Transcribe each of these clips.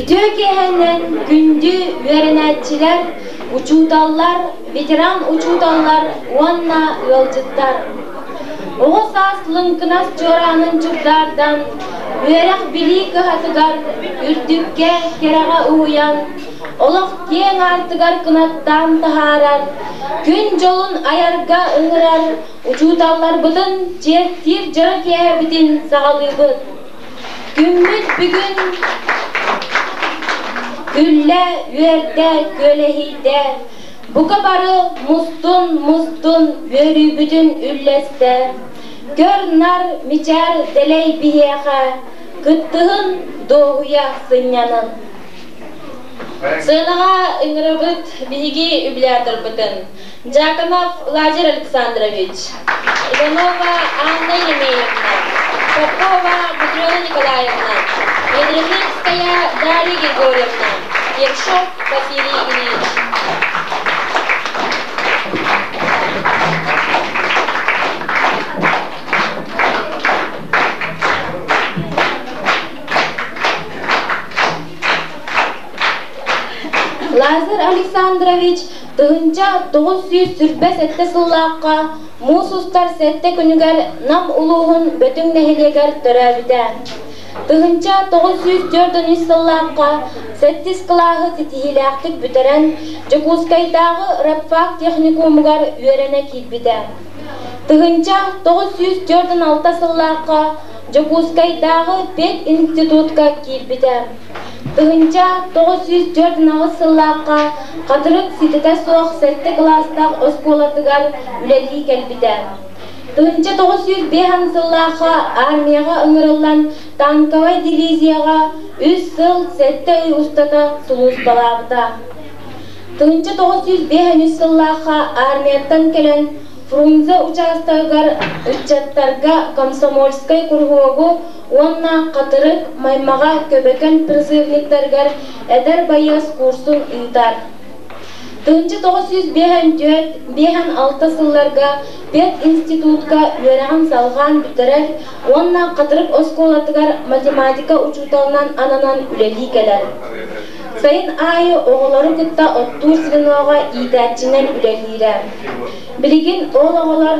Үтүө киэһэнэн күндү үөрэнээччилэр, учууталлар, ветеран учууталлар уонна ыалдьыттар! Оҕо саас лыҥкынас чуораанын чугдаардан, үөрэх-билии кыһатыгар үрдүккэ, кэрэҕэ уһуйан, олох киэҥ аартыгар кынаттаан таһаарар, күн дьолун айарга ыҥырар учууталларбытын чиэстиир дьоро киэһэбитин саҕалыыбыт. Күммүт бүгүн күллэ, үөрдэ, күөлэһийдэ, бука бары мустун-мустун үөрүүбүтүн үллэстэ, көр-нар, мичээр дэлэй биһиэхэ, кыттыһын, дуоһуйа сынньанын. Сыанаҕа ыҥырабыт биһиги юбилярдарбытын Дьяконов Владимир Александрович, Иванова Анна Еремеевна, Попова Матрена Николаевна, Ядрихинская Дарья Григорьевна, Ершов Василий Ильич. Лазарь Александрович 1997 сыллаахха муус устар сэттэ күнүгэр Нам улууһун Бөтүҥ нэһилиэгэр төрөөбүтэ. 1943 сыллаахха сэттис кылааһы ситиһиилээхтик бүтэрэн, Дьокуускайдааҕы рабфак техникумугар үөрэнэ киирбитэ. 1946 сыллаахха Дьокуускайдааҕы пединститутка киирбитэ. 1948 сыллаахха Хатырык ситэтэ суох сэттэ кылаастаах оскуолатыгар үлэлии кэлбитэ. 1905 сыллаахха армияҕа ыҥырыллан танковай дивизияҕа үс сыл сэттэ ый устата сулууспалаабыта. 1905 сыллаахха армияттан кэлэн Фрунзе учаастагыгар ыччаттарга комсомольскай куруһуогу уонна Хатырык, Маймаҕа, Көбөкөн призывниктарыгар эдэр байыас курсун ыытар. 1954-56 сылларга пединститутка үөрэҕин салҕаан бүтэрэр уонна Хатырык оскуолатыгар математика учууталынан ананан үлэлии кэлэр. Сайын аайы оҕолору кытта оттуур звеноҕа иитээччинэн үлэлиирэ. Билигин ол оҕолор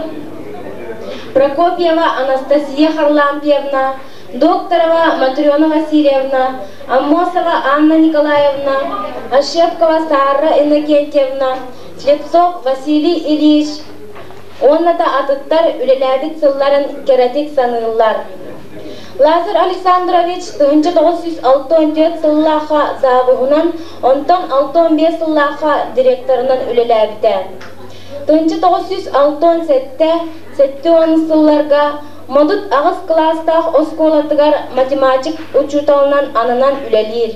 Прокопьева Анастасия Харлампьевна, Докторова Матрена Васильевна, Аммосова Анна Николаевна, Ощепкова Сарра Иннокентьевна, Слепцов Василий Ильич уонна да атыттар үлэлээбит сылларын кэрэтик саныыллар. Лазарь Александрович 1964 сыллаахха завуһунан, онтон 65 сыллаахха директорынан үлэлээбитэ. 1967-70 сылларга Модут аҕыс кылаастаах оскуолатыгар математик учууталынан ананан үлэлиир.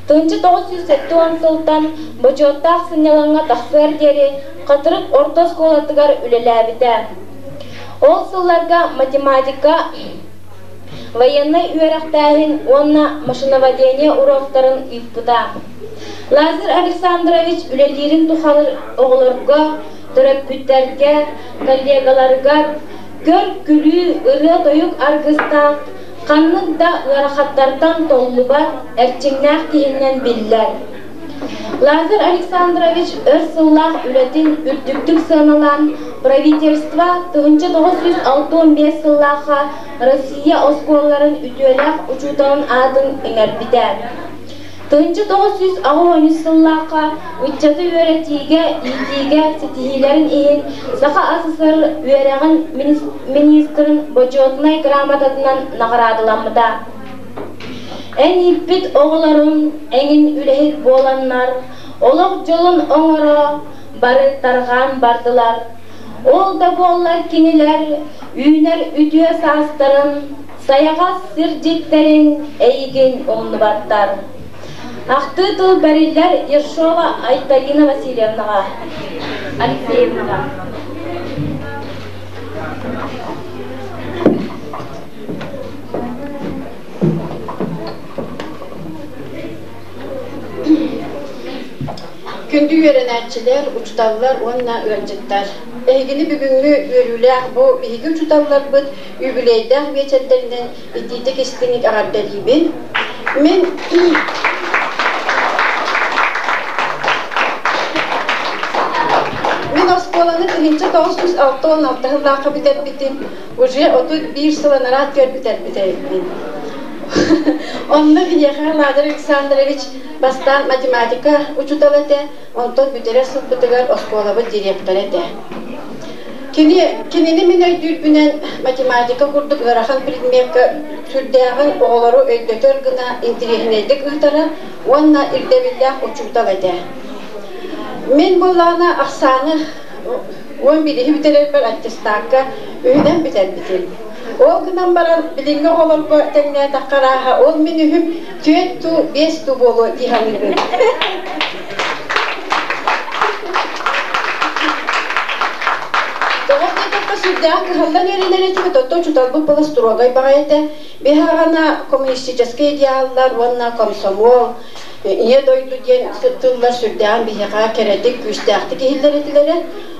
1970 сылтан бочуоттаах сынньалаҥҥа тахсыар диэри Хатырык орто оскуолатыгар үлэлээбитэ. Ол сылларга математика, военнай үөрэхтээһин уонна машиноведение уроктарын ыыппыта. Лазарь Александрович үлэлиирин тухары оҕолорго, төрөппүттэргэ, коллегаларыгар көр-күлүү, ырыа-тойук аргыстаах, ханнык да ыарахаттартан толлубат, эрчимнээх киһинэн биллэр. Лазарь Александрович өр сыллаах үлэтин үрдүктүк сыаналаан, правительство 1965 сыллаахха Россия оскуолаларын үтүөлээх учууталын аатын иҥэрбитэ. 1983 сыллаахха ыччаты үөрэтиигэ, иитиигэ ситиһиилэрин иһин Саха АССР үөрэҕин министрин Бочуотунай грамотатынан наҕараадаламмыта. Эн ииппит оҕолорун эҥин үлэһит буоланнар, олох дьолун оҥоро бары тарҕаан бардылар. Ол да буоллар кинилэр үүнэр үтүө саастарын, сайаҕас сирдьиттэрин эйигин умнубаттар. Ахтыы тыл бэриллэр Ершова Айталина Васильевнаҕа, Алексеевнаҕа. Күндү үөрэнээччилэр, учууталлар уонна ыалдьыттар! Эһигини бүгүҥҥү үөрүүлээх бу биһиги учууталларбыт үбүлүөйдээх биэчэрдэринэн итиитик истиҥник эҕэрдэлиибин. Мин Оскуоланы 1966 сыллаахха бүтэрбитим, уже 31 сыл анараа өттүгэр бүтэрбит эбиппин. Онно биһиэхэ Лазарь Александрович бастаан математика учуутала этэ, онтон бүтэрэр сылбытыгар оскуолабыт директора этэ. Кини, кинини мин өйдүүрбүнэн математика курдук ыарахан предмеккэ сүрдээҕин оҕолору өйдөтөр гына интириэһинэйдик ыытара уонна ирдэбиллээх учуутал этэ. Мин буоллаҕына ахсааны 11-иһи бүтэрэрбэр аттестакка үһүнэн бүтэрбитим. Ол гынан баран билиҥҥи оҕолорго тэҥнээтэххэ арааһа ол мин үһүм түөрт туу, биэс туу буолуо дии саныыбын. Тоҕо диэтэххэ сүрдээх кыһаллан үөрэнэр этибит, оттон учууталбыт была строгай баҕайы этэ. Биһаҕана коммунистическай идеаллар уонна комсомол, Ийэ дойду диэн тыллар сүрдээҕин биһиэхэ кэрэтик, күүстээхтик иһиллэр этилэрэ.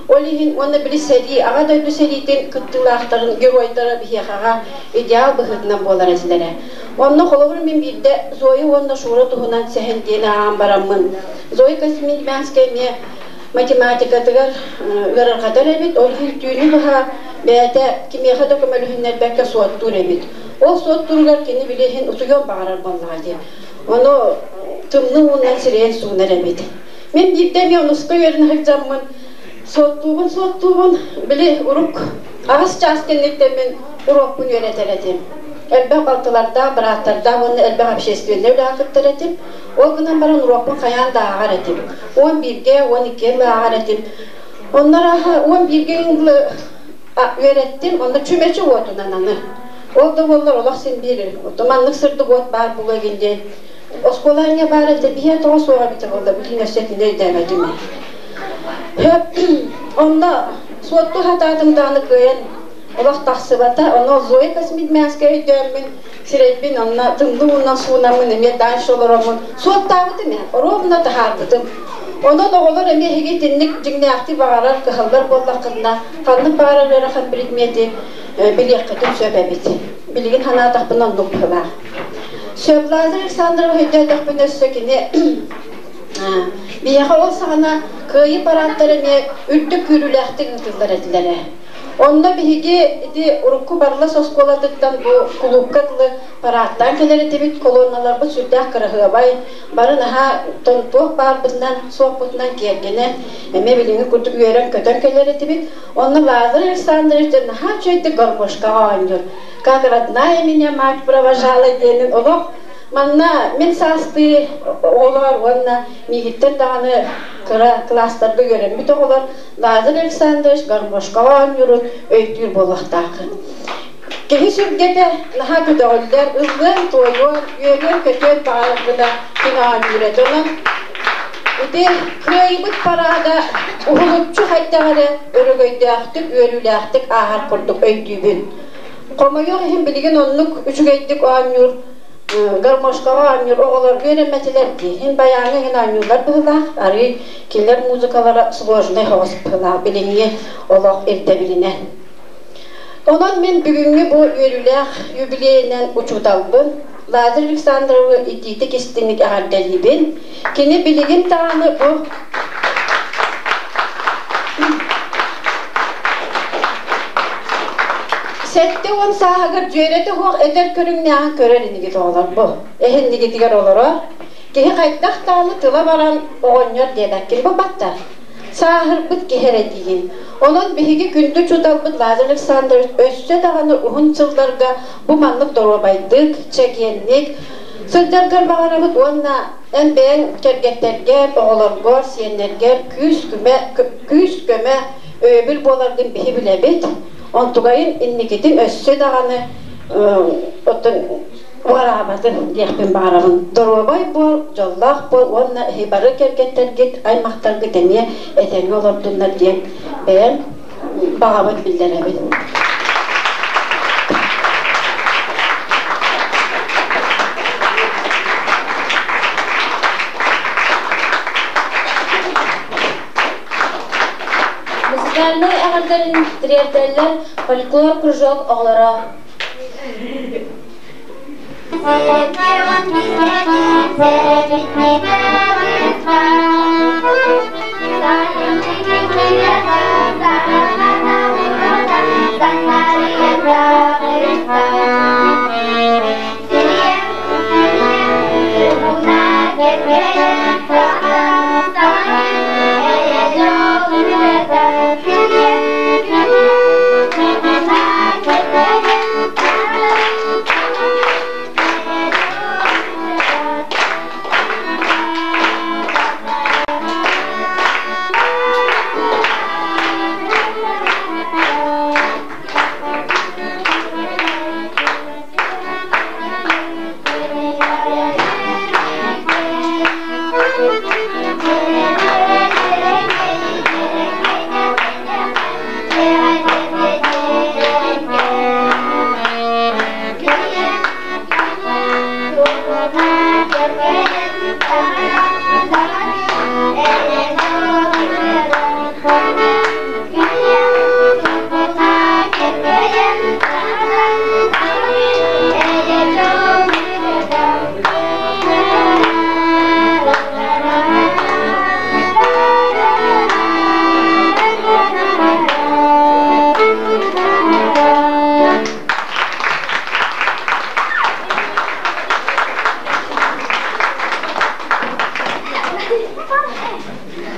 Ол иһин уонна били сэрии, Аҕа дойду сэриитин кыттыылаахтарын геройдара биһиэхэҕэ идеал быһыытынан буолар этилэрэ. Онно холобур мин биирдэ Зоя уонна Шура туһунан сэһэн диэн ааҕан бараммын, Зоя Космодемьянская эмиэ математикатыгар ыарырҕатар эбит, ол иһин түүнү быһа бэйэтэ кимиэхэ да көмөлөһүннэрбэккэ суоттуур эбит. Ол суоттууругар кини били иһин утуйуон баҕарар буоллаҕа дии. Ону тымныы уунан сирэйин суунар эбит. Мин биирдэ эмиэ онуска үөрэнэ сылдьаммын суоттуубун суоттуубун били урук аҕыс чаас кэнниттэн мин уруокпун үөрэтэр этим. Элбэх балтылардаах, бырааттардаах уонна элбэх общественнай үлэҕэ кыттар этим. Ол гынан баран уруокпун хайаан да ааҕар этим. 11-гэ, 12-гэ ааҕар этим. Онно арааһа 11-гэ үөрэттим, онно чүмэчи уотунан аны. Ол да буоллар олох син биир маннык сырдык уот баар буолуо игин диэн оскуола анньа баар этэ биһиэ тоҕо суоҕа эбитэ буолла билигин өссө итини өйдөөбөтүм. Онно суотту хатаатым даҕаны кыайан олох тахсыбата. Ону Зоя Космидмянская өйдөөммүн сирэйбин онно тымныы уунан суунаммын эмиэ дальше олороммун суоттаабытым ээ, ровно таһаарбытым. Онон оҕолор эмиэ эһиги итинник дьиҥнээхтик баҕарар кыһаллар буоллаххытына ханнык баҕарар ыарахан предмети билиэххитин сөп эбит. Билигин санаатахпына оннук быһыылаах. Сөп Лазарь Александров өйдөөтөхпүнэ өссө кини биһиэхэ ол саҕана кыайыы парааттара эмиэ үрдүк күүрүүлээхтик ыытыллар этилэрэ. Онно биһиги ити урукку Барлас оскуолатыттан бу кулуупка дылы парааттаан кэлэр этибит, колонналарбыт сүрдээх кыраһыабай, бары наһаа туох баарбытынан, суохпутунан киэргэнэн, эмиэ билиҥҥи курдук үөрэн-көтөн кэлэр этибит. Онно Лазарь Александрович наһаа үчүгэйдик гармошкаҕа оонньуур. Как родная меня мать провожала диэнин олох манна мин саастыы оҕолор уонна миигиттэн даҕаны кыра кылаастарга үөрэммит оҕолор Лазарь Александрович гармошкаҕа оонньуурун өйдүүр буолуохтааххын. Киһи сүргэтэ наһаа көтөҕүллэр, ыллыан-туойуон, үөрүөн-көтүөн баҕарар гына кини оонньуур этэ. Онон ити кыайыбыт параада уһулуччу хайдах эрэ өрөгөйдөөхтүк, үөрүүлээхтик ааһар курдук өйдүүбүн. Хомойуох иһин билигин оннук үчүгэйдик оонньуур, гармошкаҕа оонньуур оҕолор үөрэммэтилэр дии. Иһин байааҥҥа иһин оонньууллар быһыылаах, арыый кинилэр музыкалара сложнай соҕус быһыылаах билиҥҥи олох ирдэбилинэн. Онон мин бүгүҥҥү бу үөрүүлээх юбилейинэн учууталбын Лазарь Александровы итиитик истиҥник эҕэрдэлиибин. Кини билигин даҕаны бу 70 сааһыгар дьүөрэтэ суох эдэр көрүҥнээҕин көрөр инигит оҕолор бу. Эһиннигитигэр олорор. Киһи хайдах даҕаны тыла баран оҕонньор диэбэккин бу баттар. Сааһырбыт киһи эрэ диигин. Онон биһиги күндү учууталбыт Лазарь Александрович өссө даҕаны уһун сылларга бу маннык доруобайдык, чэгиэнник сылдьаргар баҕарабыт уонна эн бэйэҥ кэргэттэргэр, оҕолоргор, сиэннэргэр күүс-көмө, күүс-көмө, өйөбүл буоларгын биһи билэбит. Онтугайын инникитин өссө даҕаны оттон уҕараабатын диэхпин баҕарабын. Доруобай буол, дьоллоох буол уонна эһи бары кэргэттэргит, аймахтаргыт эмиэ этэҥҥэ олордуннар диэн бэйэм баҕабын биллэрэбин. Музыкальнай эҕэрдэлэрин тириэрдэллэр фольклор кружок оҕолоро.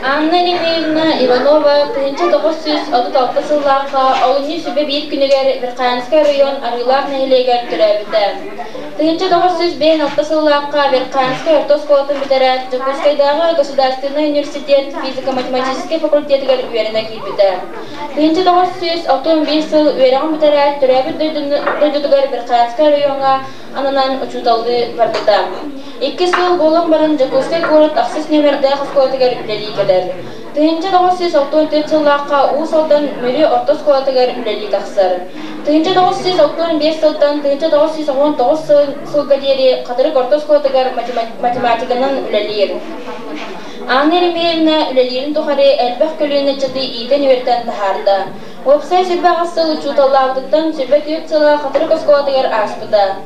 Анна Еремеевна Иванова 1936 сыллаахха олунньу сүбэ биир күнүгэр Верхоянскай оройуон Арыылаах нэһилиэгэр төрөөбүтэ. 1956 сыллаахха Верхоянскай орто оскуолатын бүтэрээт, Дьокуускайдааҕы государственнай университет физико-математическай факультетыгар үөрэнэ киирбитэ. 1961 сыл үөрэҕин бүтэрээт, төрөөбүт дойдутугар Верхоянскай оройуоҥҥа ананан учууталлыы барбыта. Икки сыл буолан баран Дьокуускай куорат ахсыс нүөмэрдээх оскуолатыгар үлэлии кэлэр. 1964 сыллаахха Уус Алдан Мүрү орто оскуолатыгар үлэлии тахсар. 1965 сылтан 1919 сылга диэри Хатырык орто оскуолатыгар математиканан үлэлиир. Анна Еремеевна үлэлиирин тухары элбэх көлүөнэ ыччаты иитэн-үөрэтэн таһаарда. Уопсай 28 сыл учууталлаабытыттан 24 сыла Хатырык оскуолатыгар ааспыта.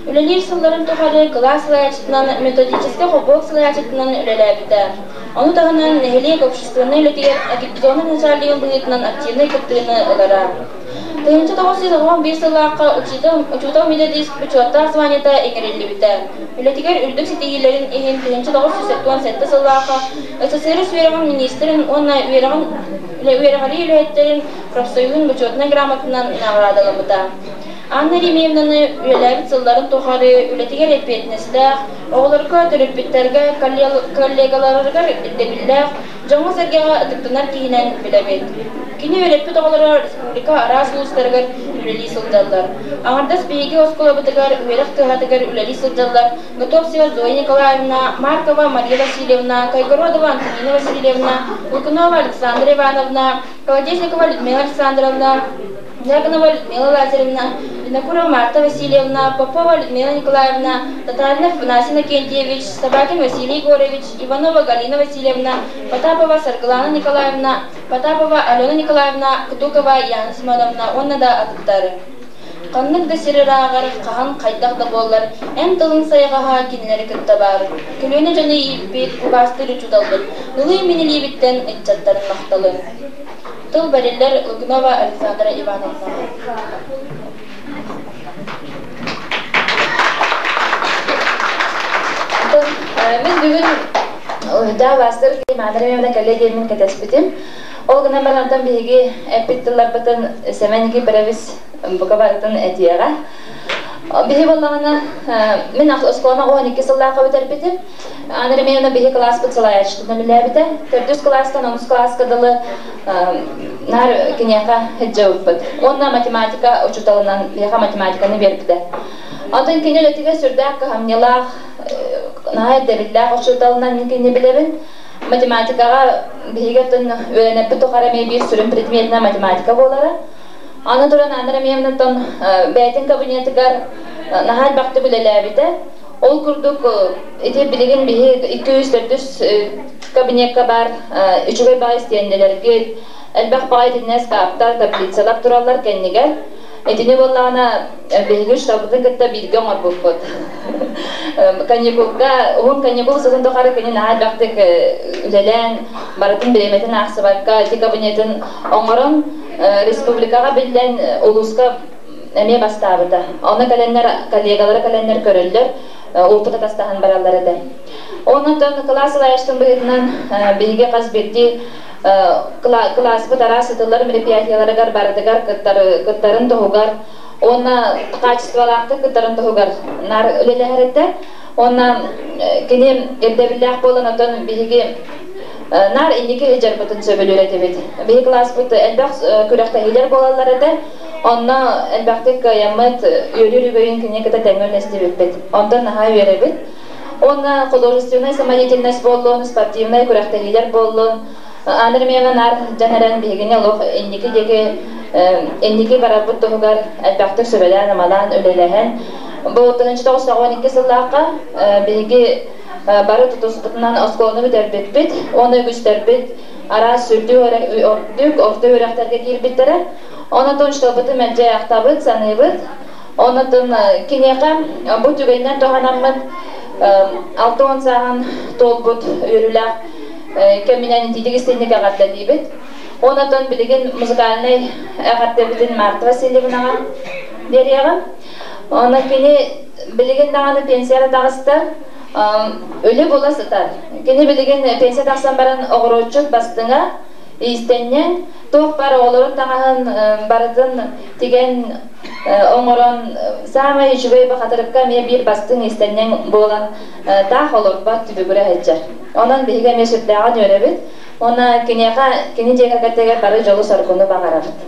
Үлэлиир сылларын тухары кылаас салайааччытынан, методическай холбоһук салайааччытынан үлэлээбитэ. Ону таһынан нэһилиэк общественнай үлэтигэр агитационнай начальнигын быһыытынан активнай кыттыыны ылара. 1991 сыллаахха учуутал-методист бочуоттаах званиета иҥэриллибитэ. Үлэтигэр үрдүк ситиһиилэрин иһин 1977 сыллаахха СССР үөрэҕин министрин уонна үөрэҕин үөрэҕирии үлэһиттэрин профсоюһун бочуотунай грамотатынан наҕараадаламмыта. Анна Еремеевнаны үлэлээбит сылларын тухары үлэтигэр эппиэтинэстээх, оҕолорго, төрөппүттэргэ, коллегаларыгар ирдэбиллээх, дьоҥҥо-сэргэҕэ ытыктанар киһинэн билэбит. Кини үөрэппит оҕолоро республика араас улуустарыгар үлэлии сылдьаллар. Аҥардас биһиги оскуолабытыгар үөрэх кыһатыгар үлэлии сылдьаллар Готовцева Зоя Николаевна, Маркова Мария Васильевна, Кайгородова Антонина Васильевна, Лукунова Александра Ивановна, Колодезникова Людмила Александровна, Дьяконова Людмила Лазаревна, Винокурова Марта Васильевна, Попова Людмила Николаевна, Татаринов Афанасий Иннокентьевич, Собакин Василий Егорович, Иванова Галина Васильевна, Потапова Саргылана Николаевна, Потапова Алена Николаевна, Кутукова Яна Семеновна уонна да атыттар. Ханнык да сир ырааҕар, хаһан хайдах да буоллар, эн тылын сайҕаһа кинилэри кытта баар. Көлүөнэ дьону ииппит, убаастыыр учууталбыт, ылыы мин илиибиттэн ыччаттарын махталын. Тыл бэриллэр Лугинова Александра Ивановна. Мин бүгүн Уһдаа бастыр Маадара Мемна кэллэ диэммин кэтэспитим. Ол гынан баран биһиги эппит тылларбытын Сэмэн Никифорович бука барытын этиэҕэ. Биһи буоллаҕына мин оскуоланы 12 сыллаахха бүтэрбитим. Анна Ремеевна биһи кылааспыт салайааччытынан үлэлээбитэ. Төрдүс кылаастан онус кылааска дылы наар киниэхэ сылдьыбыппыт. Уонна математика учууталынан биһиэхэ математиканы биэрбитэ. Онтон кини үлэтигэр сүрдээх кыһамньылаах, наһаа ирдэбиллээх учууталынан мин кинини билэбин. Математикаҕа биһиги оттон үөрэнэрбит тухары эмиэ биир сүрүн предметинэн математика буолара. Аны туран Анна Ремеевнаттан бэйэтин кабинетыгар наһаа элбэхтик үлэлээбитэ. Ол курдук ити билигин биһи 204 кабинекка баар үчүгэй баҕайы истиэндэлэргит, элбэх баҕайы итиннэ ыскааптар, таблицалар тураллар кэннигэр. Итини буоллаҕына биһиги штабытын кытта бииргэ оҥорбуппут. Каникулга, уһун каникул сылын тухары кини наһаа элбэхтик үлэлээн, барытын бириэмэтин аахсыбакка ити кабинетын оҥорон республикаҕа биллэн улууска эмиэ бастаабыта. Ону кэлэннэр, коллегалара кэлэннэр көрөллөр, опыт атастаһан бараллар этэ. Онон кылаас салайааччытын быһыытынан биһиги хас биирдии кылааспыт араас ытыллар мероприятиеларыгар барытыгар кыттарын туһугар уонна хаачыстыбалаахтык кыттарын туһугар наар үлэлэһэр этэ. Уонна кини ирдэбиллээх буолан оттон биһиги наар инники сылдьарбытын сөбүлүүр этибит. Биһиги кылааспыт элбэх күрэхтэһиилэр буолаллар этэ. Онно элбэхтик кыайаммыт, үөрүү үгөйүн кини кытта тэҥҥэ үллэстибиппит. Онтон наһаа үөрэбит. Уонна художественнай самодеятельность буоллун, спортивнай күрэхтэһиилэр буоллун, Анна Ремеева наар дьон эрэн биһигини олох инники диэки инники барарбыт туһугар элбэхтик сүбэлээн-амалаан үлэлэһэн бу 1992 сыллаахха биһиги бары тутуспутунан оскуоланы бүтэрбиппит уонна үгүстэрбит араас үрдүк орто үөрэхтэргэ киирбиттэрэ. Онон учууталбытын мэлдьи ахтабыт, саныыбыт. Онон киниэхэ бу түгэнинэн туһанаммыт 60 сааһын туолбут үөрүүлээх кэминэн итиитик истиҥник эҕэрдэлиибит. Онон билигин музыкальнай эҕэрдэбитин Марта Васильевнаҕа биэриэҕим. Онон кини билигин даҕаны пенсияҕа таҕыста, өлө буола сытар. Кини билигин пенсия тахсан баран оҕуруотчут бастыҥа, иистэнньэҥ, туох баар оҕолорун таҥаһын барытын тигэн оҥорон саамай үчүгэй бахатырыкка эмиэ биир бастыҥ иистэнньэҥ буолан таах олорбот түбүгүрэ сылдьар. Онон биһиги эмиэ сүрдээҕин үөрэбит уонна киниэхэ кини дьиэ кэргэттэригэр бары дьолу-соргуну баҕарабыт.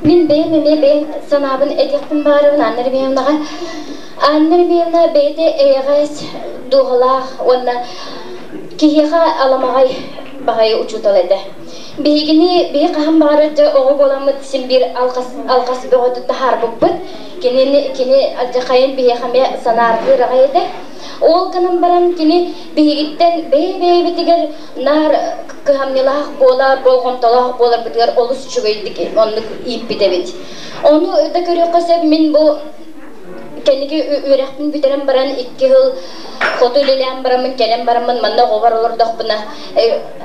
Мин бэйэм эмиэ бэйэм санаабын этиэхпин баҕарабын Анна Ремеевнаҕа. Анна Ремеевна бэйэтэ эйэҕэс, дууһалаах уонна киһиэхэ аламаҕай баҕайы учуутал этэ. Биһигини биһи хаһан баҕарар дьэ оҕо буоламмыт син биир алҕас, алҕас бөҕөтү таһаарбыппыт. Кинини, кини алдьархайын биһиэхэ эмиэ санааргыыр аҕай этэ. Ол гынан баран кини биһигиттэн бэйэ-бэйэбитигэр наар кыһамньылаах буолар, болҕомтолоох буоларбытыгар олус үчүгэйдик оннук ииппит эбит. Ону да көрүөххэ сөп, мин бу кэнники үөрэхпин бүтэрэн баран 2 сыл хоту үлэлээн бараммын, кэлэн бараммын манна оҕобор олордохпуна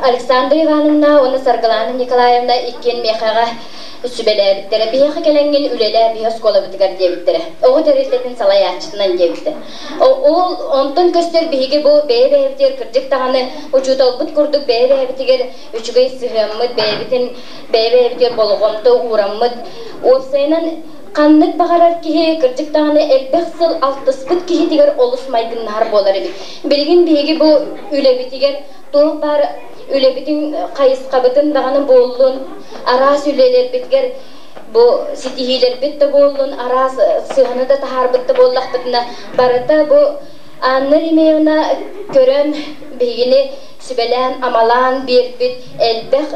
Александра Ивановна уонна Саргылана Николаевна иккиэн миэхэҕэ сүбэлээбиттэрэ. Биһиэхэ кэлэҥҥин үлэлээ, биһи оскуолабытыгар диэбиттэрэ. Оҕо тэрилтэтин салайааччытынан диэбиттэр. Ол онтон көстөр биһиги бу бэйэ-бэйэбитигэр кырдьык даҕаны учууталбыт курдук бэйэ-бэйэбитигэр үчүгэй сыһыаммыт, бэйэбитин бэйэ-бэйэбитигэр болҕомто уураммыт. Уопсайынан ханнык баҕарар киһи кырдьык даҕаны элбэх сыл алтыспыт киһитигэр олус майгыннаһар буолар эбит. Билигин биһиги бу үлэбитигэр туох баар үлэбитин хайысхабытын даҕаны буоллун, араас үлэлэрбитигэр бу ситиһиилэрбит да буоллун, араас сыһаны да таһаарбыт да буоллахпытына, барыта бу Анна Ремеевна көрөн биһигини сүбэлээн-амалаан биэрбит элбэх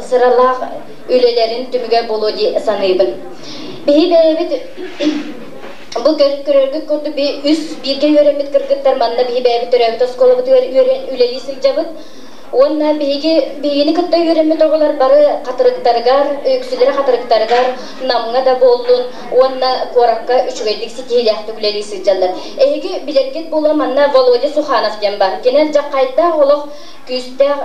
сыралаах үлэлэрин түмүгэ буолуо дии саныыбын. Биһи бэйэбит бу көрөргүт курдук би үс бииргэ үөрэммит кыргыттар манна биһи бэйэбит төрөөбүт оскуолабытыгар үөрэн үлэлии сылдьабыт. Уонна биһиги биһигини кытта үөрэммит оҕолор бары хатырыктарыгар, үксүлэрэ хатырыктарыгар, Намҥа да буоллун уонна куоракка үчүгэйдик ситиһиилээхтик үлэлии сылдьаллар. Эһиги билэргит буолуо манна Володя Суханов диэн баар. Кини алдьархайдаах олох күүстээх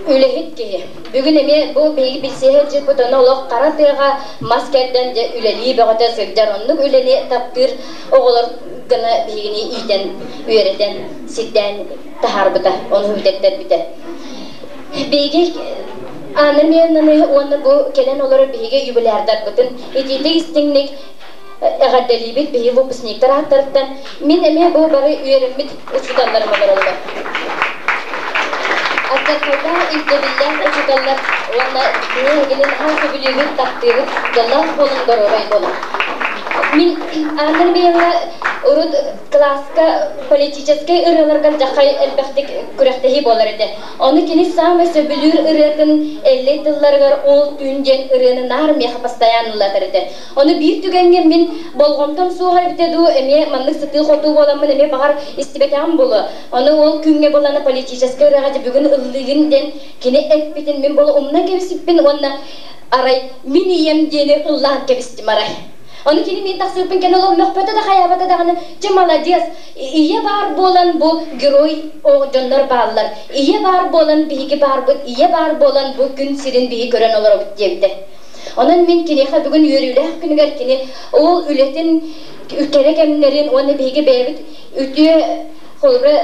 үлэһит киһи. Бүгүн эмиэ бу биһиги билсиһэ сылдьыппыт, ону олох хара тыаҕа мас кэрдэн дьэ үлэлии бөҕөтө сылдьар. Оннук үлэни таптыыр оҕолор гына биһигини иитэн, үөрэтэн, сирдээн таһаарбыта, ону бүтэртэрбитэ. Биһиги Анна Миронаны уонна бу кэлэн олорор биһиги юбилярдарбытын итиитик истиҥник эҕэрдэлиибит биһиги выпускниктар ааттарыттан. Мин эмиэ бу бары үөрэммит учууталларым олороллор. Алдьархайдаах ирдэбиллээх учууталлар уонна биһигини наһаа сөбүлүүбүт, таптыыбыт, дьоллоох буолуҥ, доруобай буолуҥ. Мин Анна Андреевна Урут кылааска политическай ырыаларга дьахай элбэхтик күрэхтэһии буолар этэ. Ону кини саамай сөбүлүүр ырыатын Эллэй тылларыгар Ол түүн диэн ырыаны наар миэхэ постоянно ыллатар этэ. Ону биир түгэҥҥэ мин болҕомтом суоҕа эбитэ дуу, эмиэ маннык сытыы-хотуу буоламмын эмиэ баҕар истибэтэҕим буолуо. Ону ол күҥҥэ буолана политическай ырыаҕа дьэ бүгүн ыллыыгын диэн кини эппитин мин буола умнан кэбиспиппин уонна арай мин ийэм диэни ыллаан кэбистим арай. Ону кини мин тахсыбыппын кэннэ ол мөхпөтө да хайаабата даҕаны чэ молодец ийэ баар буолан бу герой дьоннор бааллар ийэ баар буолан биһиги баарбыт ийэ баар буолан бу күн сирин биһи көрөн олоробут диэбитэ. Онон мин киниэхэ бүгүн үөрүүлээх күнүгэр кини ол үлэтин кэрэ кэмнэрин уонна биһиги бэйэбит үтүө холобура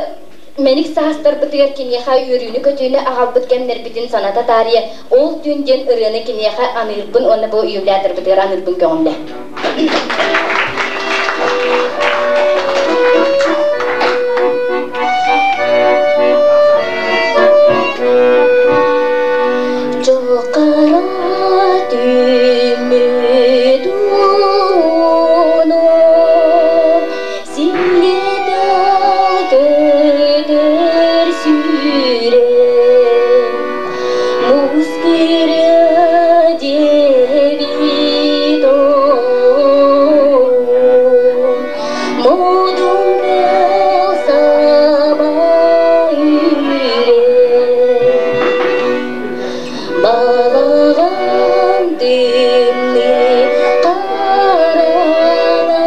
мэник саастарбытыгар киниэхэ үөрүүнү-көтүүнү аҕалбыт кэмнэрбитин саната таарыйа ол түүн диэн ырыаны киниэхэ аныырбын уонна бу юбилярдарбытыгар аныырбын көҕүллэ. Дьыл-хара түүммүт ууну Сиэтэ көтөр сүүрэн, муус кыры диэбит модун тыал саба үүрэн, Балаҕан тымныы хараҥа,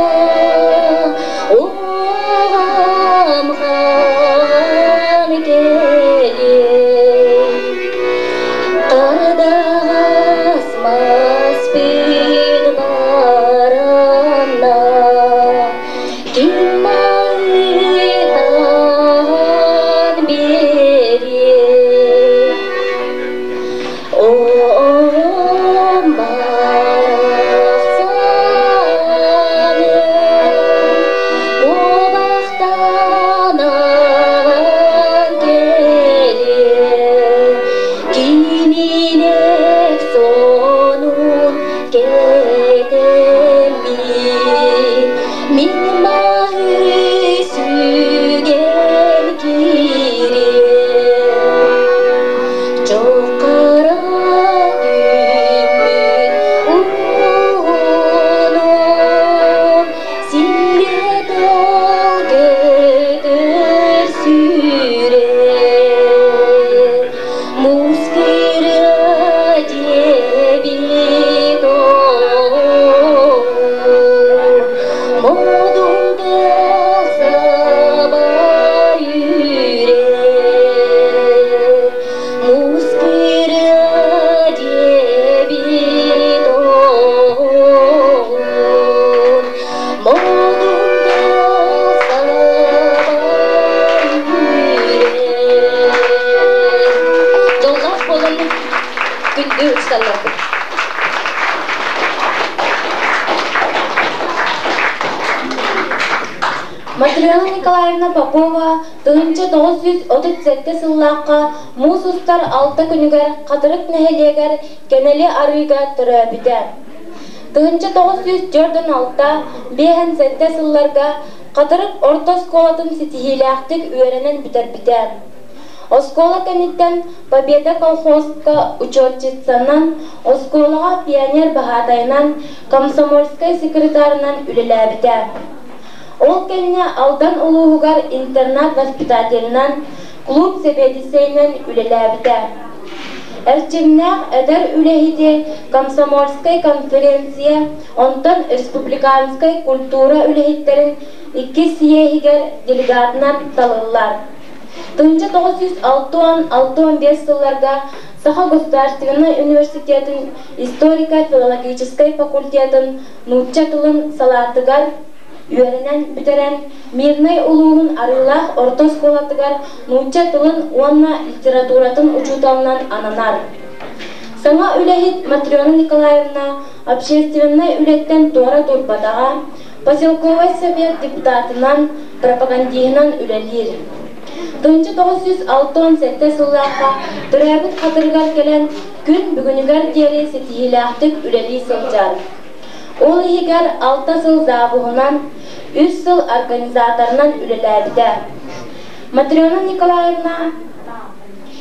уоҕам хаан кэлиэ. Хардаҕас маспын баранна, ким маһытан биэриэ. Оҕом барахсаным, куобахтанан кэлиэ, кинилэр сонун кэтэммит, мин маһы сүгэн киириэм. Чоқара түүммүт ууну силлиэ-тал көтөр сүүрэн, муус кырыа диэбит оҕом, модун тыал саба үүрэн. Муус кырыа диэбит оҕом, модун тыал саба үүрэн. Дьоллоох буолан күндү учууталларбыт. Матрена Николаевна Попова 1937 сыллаахха муус устар алта күнүгэр Хатырык нэһилиэгэр Кэнэли арыыга төрөөбүтэ. 1946 57 сылларга Хатырык орто оскуолатын ситиһиилээхтик үөрэнэн бүтэрбитэ. Оскуола кэнниттэн Победа колхозка учетчицанан, оскуолаҕа пионер баһаатайынан, комсомольскай секретарынан үлэлээбитэ. Ол кэннэ Алдан улууһугар интернат воспитателинэн, клуб сэбиэдиссэйинэн үлэлээбитэ. Эрчимнээх эдэр үлэһити комсомольскай конференция, онтон республиканскай культура үлэһиттэрин иккис съеһигэр делегатынан талыллар. 1906-65 сылларга Саха государственнай университетын историко-филологическай факультетын нуучча тылын салаатыгар үөрэнэн бүтэрэн, Мирнэй улууһун Арыылаах орто оскуолатыгар нуучча тылын уонна литературатын учууталынан ананар. Саҥа үлэһит Матрена Николаевна общественнай үлэттэн туора турбатаҕа, поселковай совет депутатынан, пропагандиһынан үлэлиир. 1967 сыллаахха төрөөбүт хатырыгар кэлэн күн бүгүнүгэр диэри ситиһиилээхтик үлэлии сылдьар. Ол иһигэр алта сыл завуһунан, Үс сыл организаторынан үлэлээбитэ. Матрена Николаевна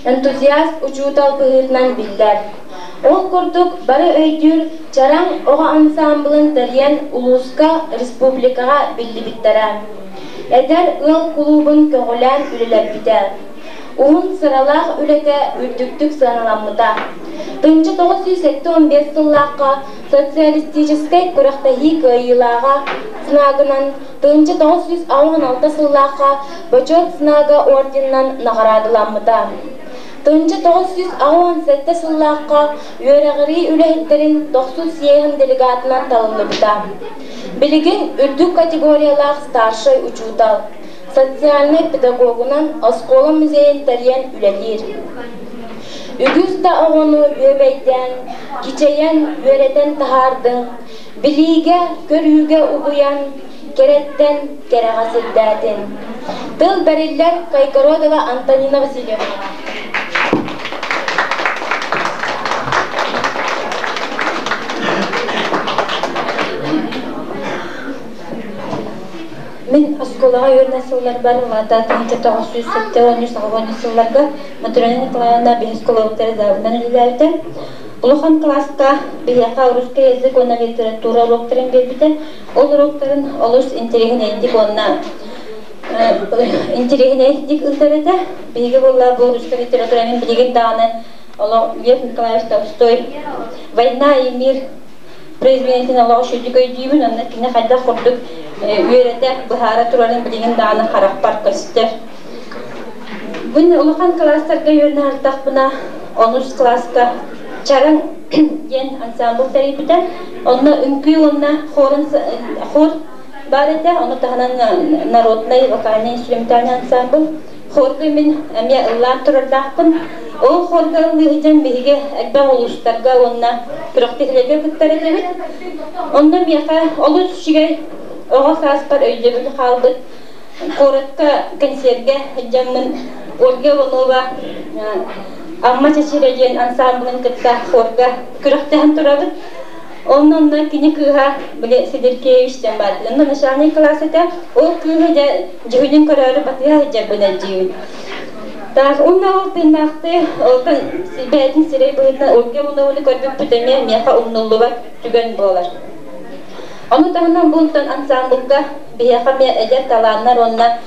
энтузиаст учуутал быһыытынан биллэр. Ол курдук бары өйдүүр Чараҥ оҕо ансаамбылын тэрийэн улууска, республикаҕа биллибиттэрэ. Эдэр ыал кулуубун көҕүлээн үлэлэппитэ. Уһун сыралаах үлэтэ үрдүктүк сыаналаммыта. 1975 сыллаахха социалистическай күрэхтэһии кыайыылааҕа знагынан 1986 сыллаахха Бочуот знага орденынан наҕараадаламмыта. 1987 сыллаахха үөрэҕирии үлэһиттэрин тохсус съеһин делегатынан талыллыбыта. Билигин үрдүк категориялаах старшай учуутал, социальнай педагогунан оскуола музейын тэрийэн үлэлиир. Үгүс да оҕону бүөбэйдээн, кичэйэн, үөрэтэн таһаардыҥ, билиигэ, көрүүгэ угуйан, кэрэттэн кэрэҕэ сирдээтин. Тыл бэриллэр Кайгородова Антонина Васильевна. Мин оскуолаҕа үөрэнэ сылларбар улаата 1973 сылларга Матрена Николаевна биһи оскуолабыттара заавынан үлэлээбитэ. Улахан кылааска биһиэхэ русский язык уонна литература уруоктарын биэрбитэ. Ол уруоктарын олус интэриэһинэйдик уонна интэриэһинэйдик ыытар этэ. Биһиги буолла бу русская литература мин билигин даҕаны олох Лев Николаевич Толстой «Война и мир» произведениетин олох үчүгэй өйдүүбүн, онно кини хайдах курдук үөрэтэ, быһаара турарын билигин даҕаны харахпар көстөр. Мин улахан кылаастарга үөрэнэ сырыттахпына, онус кылааска Чараҥ диэн ансамбль тэрийбитэ. Онно үҥкүү уонна хорун хор баар этэ, ону таһынан народнай вокальный инструментальный ансамбль. Хорга мин эмиэ ыллаан турардаахпын. Ол хорга ыллыы сылдьан биһиги элбэх улуустарга уонна күрэхтэһиилэргэ кыттар этибит. Онно миэхэ олус үчүгэй оҕо сааспар өйдөбүл хаалбыт. Куоракка кэнсиэргэ сылдьаммын Ольга Иванова Амма Чэчирэ диэн ансамблын кытта хорга күрэхтэһэн турабыт. Онно онно кини кыыһа били Сидеркевич диэн баар. Онно начальный класс этэ. Ол кыыһы дьэ дьүһүнүн көрөөрү батыһа сылдьарбын өйдүүбүн. Так, уонна ол тыыннаахтыы алтан бэйэтин сирэй быһыытынан Ольга Иванованы көрбүппүт эмиэ миэхэ умнуллубат түгэн буолар. Ону таһынан бу онтон ансамблга биһиэхэ эмиэ эдэр талааннар уонна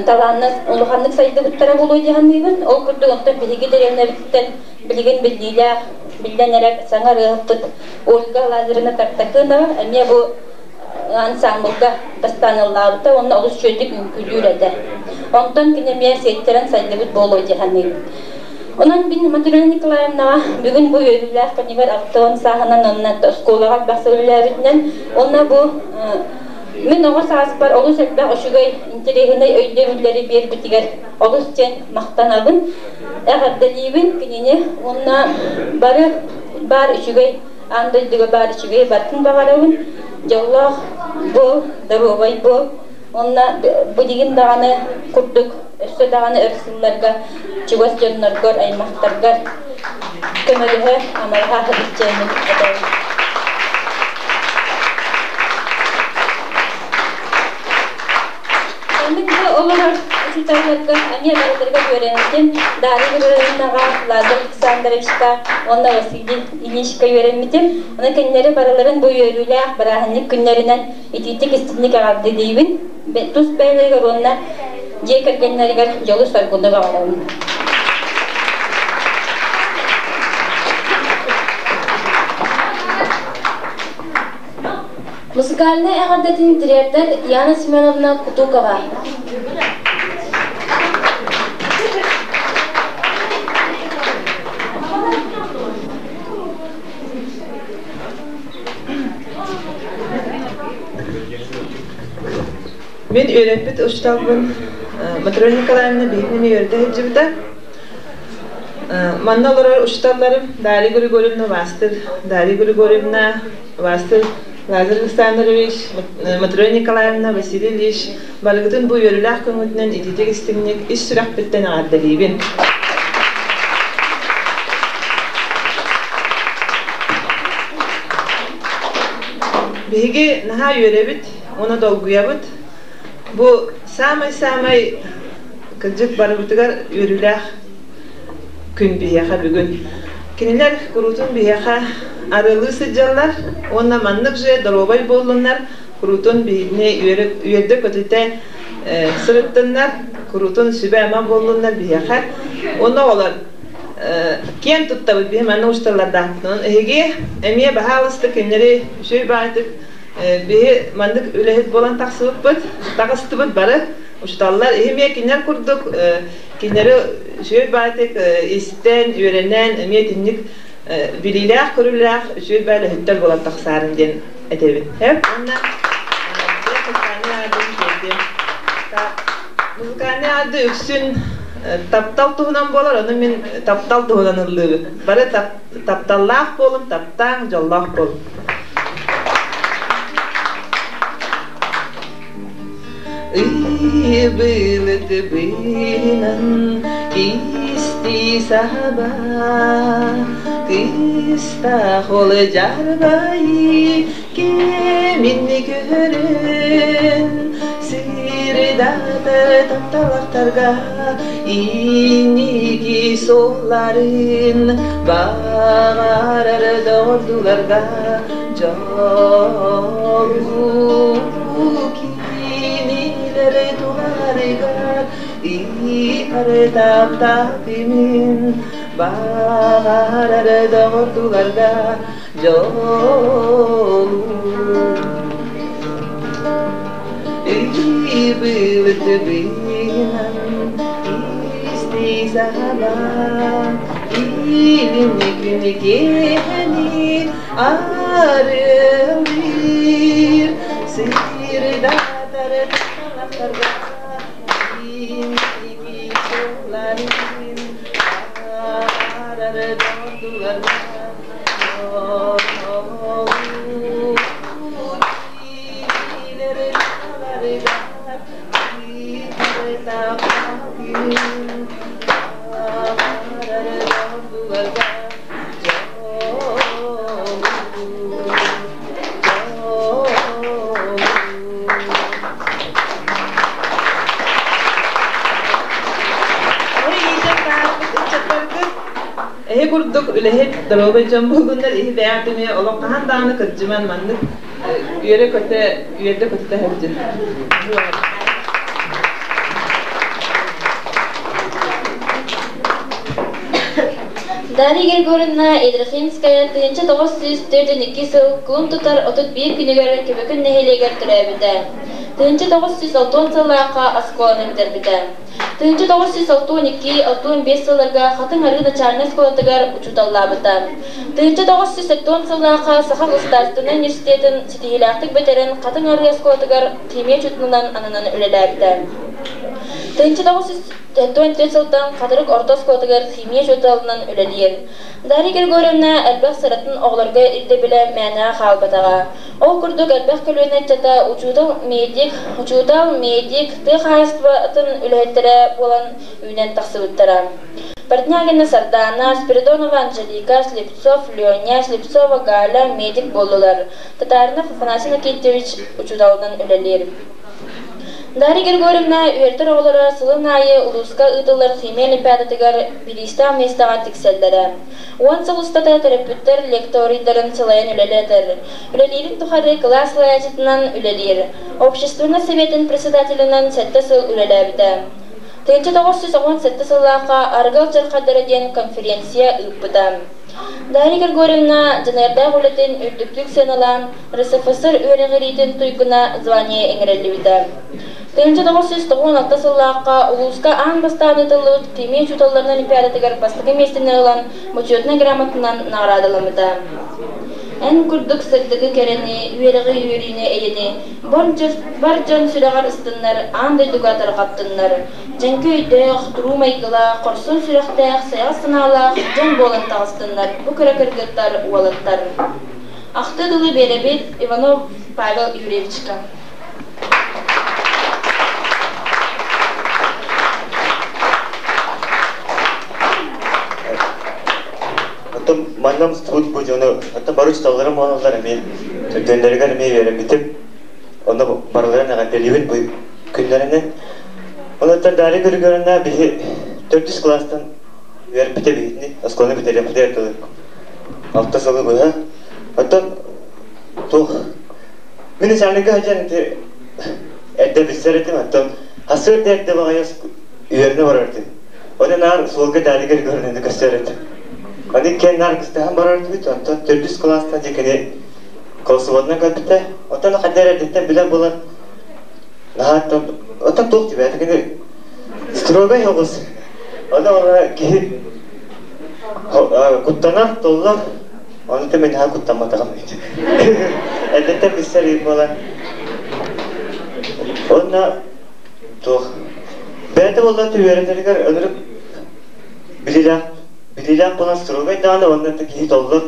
талааннар улаханнык сайдыбыттара буолуо дии саныыбын. Ол курдук онтон биһиги дэриэбинэбититтэн билигин биллиилээх, биллэн эрэр саҥа ырыаһыппыт Ольга Лазаревна Тартакынова эмиэ бу ансамблга бастаан ыллаабыта уонна олус үчүгэйдик үҥкүүлүүр этэ. Онтон кини эмиэ сиэттэрэн сайдыбыт буолуо дии саныыбын. Онон мин Матрена Николаевнаҕа бүгүн бу үөрүүлээх күнүгэр 60 сааһынан уонна оскуолаҕа элбэх сыл үлэлээбитинэн уонна бу мин оҕо сааспар олус элбэх үчүгэй интэриэһинэй өйдөбүллэри биэрбитигэр олус диэн махтанабын, эҕэрдэлиибин кинини уонна бары баар үчүгэй аан дойдуга баар үчүгэй барытын баҕарабын, дьоллоох буол, доруобай буол уонна билигин даҕаны курдук өссө даҕаны өр сылларга чугас дьонноргор, аймахтаргар көмөлөһө, амалаһа сылдьыаммын этэбин. Мин бу олорор учууталларга эмиэ барыларыгар үөрэммитим. Дарья Григорьевнаҕа, Лазарь Александровичка уонна Василий Ильичка үөрэммитим. Аны кинилэри барыларын бу үөрүүлээх бырааһынньык күннэринэн итиитик истинник эҕэрдэлиибин. Тус бэйэлэригэр уонна дьиэ кэргэннэригэр дьолу-соргуну баҕарабын. Музыкальнай эҕэрдэтин тириэрдэр Яна Семеновна Кутукова. Мин үөрэппит учууталбын Матрена Николаевна биһигини үөрдэ сылдьыбыта. Манна олорор учууталларым Дарья Григорьевна Вастыр, Дарья Григорьевна Вастыр, Лазарь Александрович, Матрена Николаевна, Василий Ильич барыгытын бу үөрүүлээх көҥүтүнэн ититик истиҥник ис сүрэхпиттэн эҕэрдэлиибин. Биһиги наһаа үөрэбит уонна долгуйабыт. Бу саамай-саамай кырдьык барыбытыгар үөрүүлээх күн биһиэхэ бүгүн. Кинилэр куруутун биһиэхэ арыалыы сылдьаллар уонна маннык же доруобай буоллуннар, куруутун биһигини үөрдэ-көтүтэ сырыттыннар, куруутун сүбэ-ама буоллуннар биһиэхэ. Уонна оҕолор киэн туттабыт биһи манна учууталлардаахпытынан. Эһиги эмиэ баһаалыста кинилэри үчүгэй баҕайытык биһи маннык үлэһит буолан тахсыбыппыт, таҕыстыбыт бары учууталлар. Эһи эмиэ кинилэр курдук кинилэри үчүгэй баҕайытык истэн, үөрэнэн, эмиэ итинник билиилээх-көрүүлээх үчүгэй баҕайы үлэһиттэр буолан тахсаарын диэн этэбин. Уонна музыкальный аады үксүн таптал туһунан буолар, ону мин таптал туһунан ыллыыбын. Бары тапталлаах буолун, таптааҥ, дьоллоох буолун. Ыйбылыт быынан исти саба Кыстах ол жарбайы кемин көрөн Сырдатар тапталахтарга инники суолларын Баҕарар доҕордууларга дьолу кинилэр туларыгар ыытар таптаатымын баҕарар доҕордууларга дьолу Ыйбыт быынан исти саһалаан илини күнү киэһэни арылыыр сыырдатар талахтарга инники суолларын аарар дордуларга Эһи курдук үлэһит доруобай дьон буоллуннар, иһи бэйэҕит эмиэ олох хаһан даҕаны кырдьыман маннык үөрэ-көтө, үөрдэ-көтүтэ сылдьын. Дарья Григорьевна Ядрихинская 1942 сыл кулун тутар 31 күнүгэр Көбөкөн нэһилиэгэр төрөөбүтэ. 1960 сыллаахха оскуоланы бүтэрбитэ. 1962-65 сылларга Хатыҥ Арыы начальнай оскуолатыгар учууталлаабыта. 1970 сыллаахха Саха государственнай университетын ситиһиилээхтик бүтэрэн Хатыҥ Арыы оскуолатыгар химия учууталынан ананан үлэлээбитэ. 1974 сылтан Хатырык орто оскуолатыгар химия учууталынан үлэлиир. Дарья Григорьевна элбэх сыратын оҕолорго ирдэбилэ мээнэҕэ хаалбатаҕа. Ол курдук элбэх көлүөнэ ыччата учуутал, медик, учуутал, медик, тыа хаһаайыстыбатын үлэһиттэрэ буолан үүнэн тахсыбыттара. Портнягина Сардаана, Спиридонова Анжелика, Слепцов Леня, Слепцова Галя медик буоллулар. Татаринов Афанасий Никитьевич учууталынан үлэлиир. Дарья Григорьевна үөрэтэр оҕолоро сылын аайы улууска ыытыллар химия олимпиадатыгар бириистээх миэстэҕэ тиксэллэрэ. Уон сыл устата төрөппүттэр лекторийдарын салайан үлэлэтэр. Үлэлиирин тухары кылаас салайааччытынан үлэлиир. Общественнай советын председателинэн сэттэ сыл үлэлээбитэ. 1917 сыллаахха Аргал дьархайдара диэн конференция ыыппыта. Дарья Григорьевна дьаныардаах үлэтин үрдүктүк сыаналаан, РСФСР үөрэҕириитин туйгуна звание иҥэриллибитэ. 1996 сыллаахха улууска аан бастаан ыытыллыбыт химия учууталларын олимпиадатыгар бастакы миэстэни ылан, бочуотунай грамотанан наҕараадаламмыта. Эн курдук сырдыгы кэрэни, үөрэҕи үөрүүнү эйэни бар дьон сүрэҕэр ыстыннар, аан дойдуга тарҕаттыннар. Дьэҥкэ өйдөөх, туруу майгылаах, хорсун сүрэхтээх, сайаҕас санаалаах дьон буолан таҕыстыннар бу кыра кыргыттар, уолаттар. Ахтыы тылы биэрэбит Иванов Павел Юрьевичка. Оттон манна мустубут бу дьону, оттон бары учууталларым буолаллар эмиэ, өйдөннөрүгэр эмиэ үөрэммитим. Онно барыларын эҕэрдэлиибин бу күннэринэн. Онуттан Дарья Григорьевна биһи төрдүс кылаастан үөрпүтэ биһитини, оскуоланы бүтэриэхпитигэр дылы алта сылы быһа. Оттон туох мин начальникка сылдьан ити эрдэ билсэр этим, оттон хасыар да эрдэ баҕайы үөрэнэ барар этим. Оны наар суолга Дарья Григорьевнаны көстөр этим. Аны иккиэн наар кыстаһан барар этибит, онтон төрдүс кылаастан дьэ кини колосоводынан кэлбитэ. Оттон хайда эрэ эрдэттэн билэр буолан наһаа оттон туох дибээтэ кини строгай оҕус. Оны ола киһи куттанар, толлор. Оны да мен наһаа куттамматаҕым. Эрдэттэн билсэр буолан. Онно туох бэйэтэ буолла үөрэтэригэр ынырык билилээх билилээх буолан строгай даҕаны уонна киһи толлор.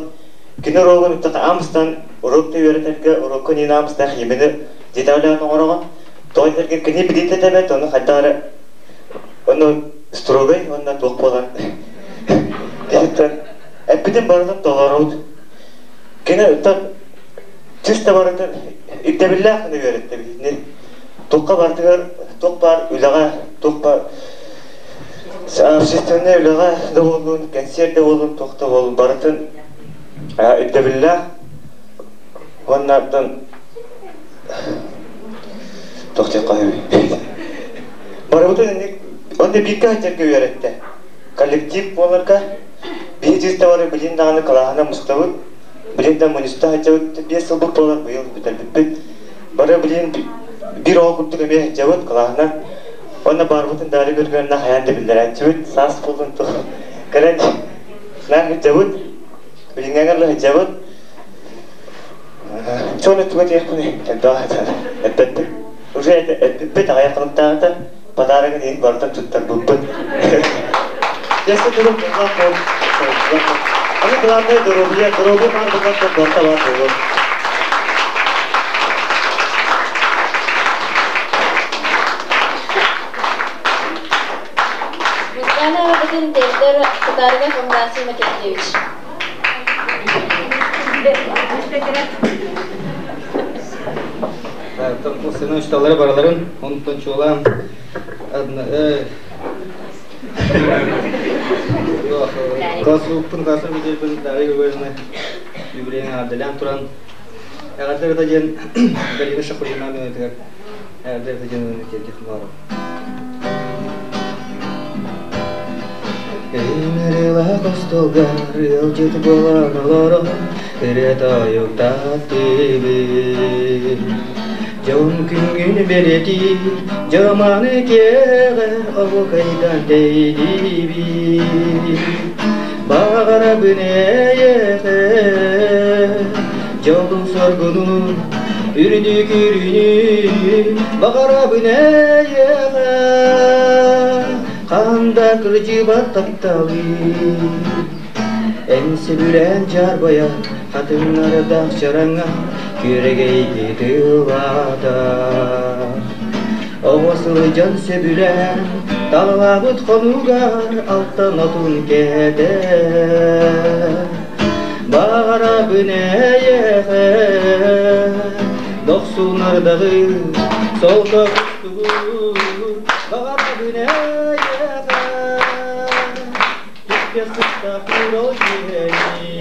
Кини уруогун аамыстан уруок да үөрэтэргэ уруокка нин аамыстаах химияны деталлаан оҥороҕун. Тоҕо этэргэ кини билиитэ тэбэт, ону хайдах эрэ ону строгай уонна туох буолан киһиттэн эппитин барытын толорут. Кини оттон чисто барытын ирдэбиллээх гына үөрэттэ биһини. Туохха барытыгар туох баар үлэҕэ, туох баар общественнай үлэҕэ да буоллун, кэнсиэр да буоллун, туох да буоллун барытын ирдэбиллээх уонна оттон туох диэххэ сөбүй? Барыбытын инник онно бииргэ сылдьарга үөрэттэ. Коллектив буоларга биһи чисто бары билин даҕаны кылааһына мустабыт, билин да мунньуста сылдьабыт, 5 сылбыт буолар быйыл бүтэрбиппит. Бары билин биир оҕо курдук эмиэ сылдьабыт кылааһынан. Уонна баарбытын даары көргөннө хайаан да биллэрээччибит, саас буолун тух кэлэн наар сылдьабыт, билиҥҥэ сылдьабыт. Чону туга диэхпиний, эппэппин. Уже эппиппит аҕыйах хонуктааҕыта подарогын иһин барытын туттарбыппыт. Если турум Аны главное доруобуйа, доруобуйа баар буоллар барыта баар буолуо. Музыкальный аҕабытын тиэрдэр Татаринов Афанасий Матвеевич. Сына учталары бараларын, онтон чуолаан классуппун классым бүтэрбин Дарья Григорьевна юбилейын аҕардалян туран эҕэрдэ ыта диэн Галина Шахурина мөҥөтүгэр эҕэрдэ ыта диэн тиэрдих баҕарабын. Ыҥырыылаах остуолга ыалдьыт буолан олорон ырыа тойуктаатыбыт. Дьон күҥҥүн бэлиэтии, дьаманы киэҕэ оһуокайдан тэйдиибит. Баҕарабын эйиэхэ дьолу-соргуну, үрдүк үрүнү, баҕарабын эйиэхэ ханда кырдьыбат тапталы. Эн сөбүлээн дьаарбайа хатыҥнардаах чараҥа күөрэгэйди тыллаата. Оҕо сылдьан сөбүлээн талаабыт хонугар алтан отун кэтэ. Баҕарабын эйиэхэ дохсунардаҕы солко кустугу баҕарабын эйиэхэ түппэ сыттах урол дьиэни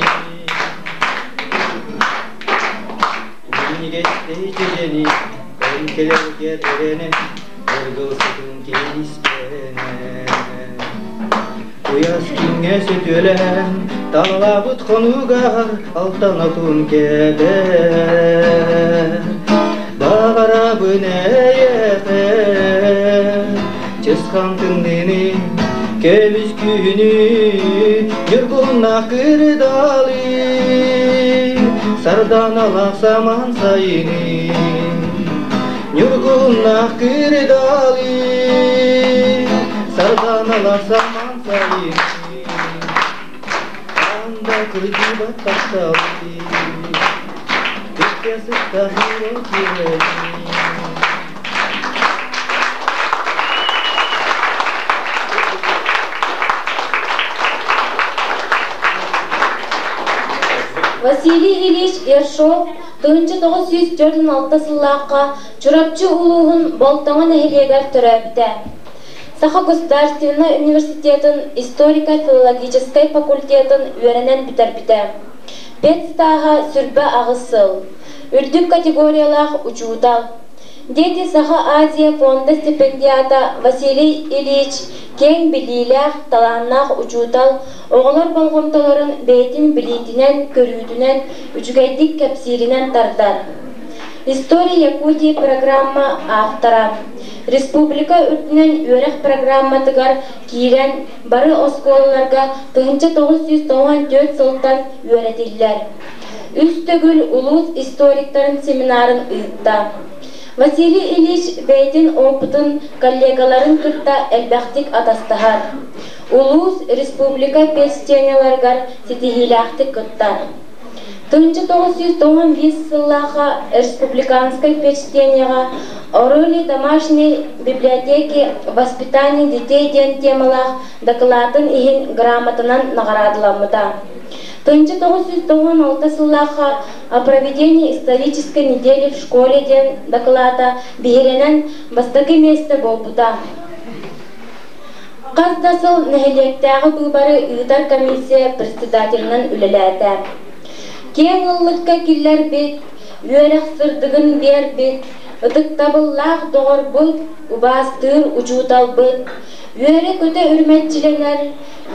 Минньигэстэй дьэдьэни эн кэлэргэр эрэнэ ыргыл сытын киспэнэ Куйаас күҥҥэ сөтүөлээн талаабыт хонугар алтан отун кэтэр Баҕарабын эйиэхэ чысхан тымныыны көмүс күһүнү ньургуннаах кырдалы сарданалаах саман сайыны ньургуннаах кырдалы сарданалаах саман сайыны анда кырдьыбат тапталы түккэ сыттах Василий Ильич Ершов 1946 сыллаахха Чурапчы улууһун Болтоҥо нэһилиэгэр төрөөбүтэ. Саха государственнай университетын историко-филологическай факультетын үөрэнэн бүтэрбитэ. Педстааһа 28 сыл. Үрдүк категориялаах учуутал. Дети Саха-Азия фонда стипендиата Василий Ильич киэҥ билиилээх, талааннаах учуутал, оҕолор болҕомтолорун бэйэтин билиитинэн, көрүүтүнэн, үчүгэйдик кэпсииринэн тардар. История Якутии программа автора. Республика үрдүнэн үөрэх программатыгар киирэн бары оскуолаларга 1994 сылтан үөрэтиллэр. Үс төгүл улуус историктарын семинарын ыытта. Василий Ильич бэйэтин опытын коллегаларын кытта элбэхтик атастаһар. Улуус, республика педсценаларыгар ситиһиилээхтик кыттар. 1995 сыллаахха республиканскай впечатлениеҕа «О роли домашней библиотеки в воспитании детей» диэн темалаах дакылаатын иһин грамотанан наҕараадаламмыта. 1996 сыллаахха «О проведении исторической недели в школе» диэн дакылаата биһирэнэн бастакы миэстэ буолбута. Хас да сыл нэһилиэктээҕи быыбары ыытар комиссия председателинэн үлэлээтэ. Киэҥ ыллыкка киллэрбит, үөрэх сырдыгын биэрбит, ытыктабыллаах доҕорбут, убаастыыр учууталбыт, үөрэ-көтө үрмэччилэнэр,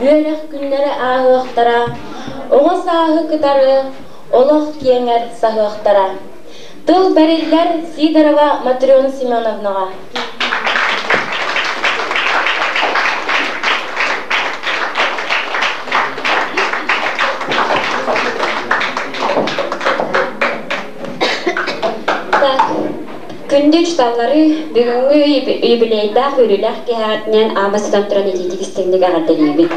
үөрэх күннэрэ ааһыахтара, оҕо сааһы кытары олох киэҥэр саһыахтара. Тыл бэриллэр Сидорова Матрена Семеновнаҕа. Күндү учууталлары бүгүҥҥү юбилейдаах үөрүүлээх киэһэҕитинэн аама сытан туран итиитик истиҥник эҕэрдэлиибин.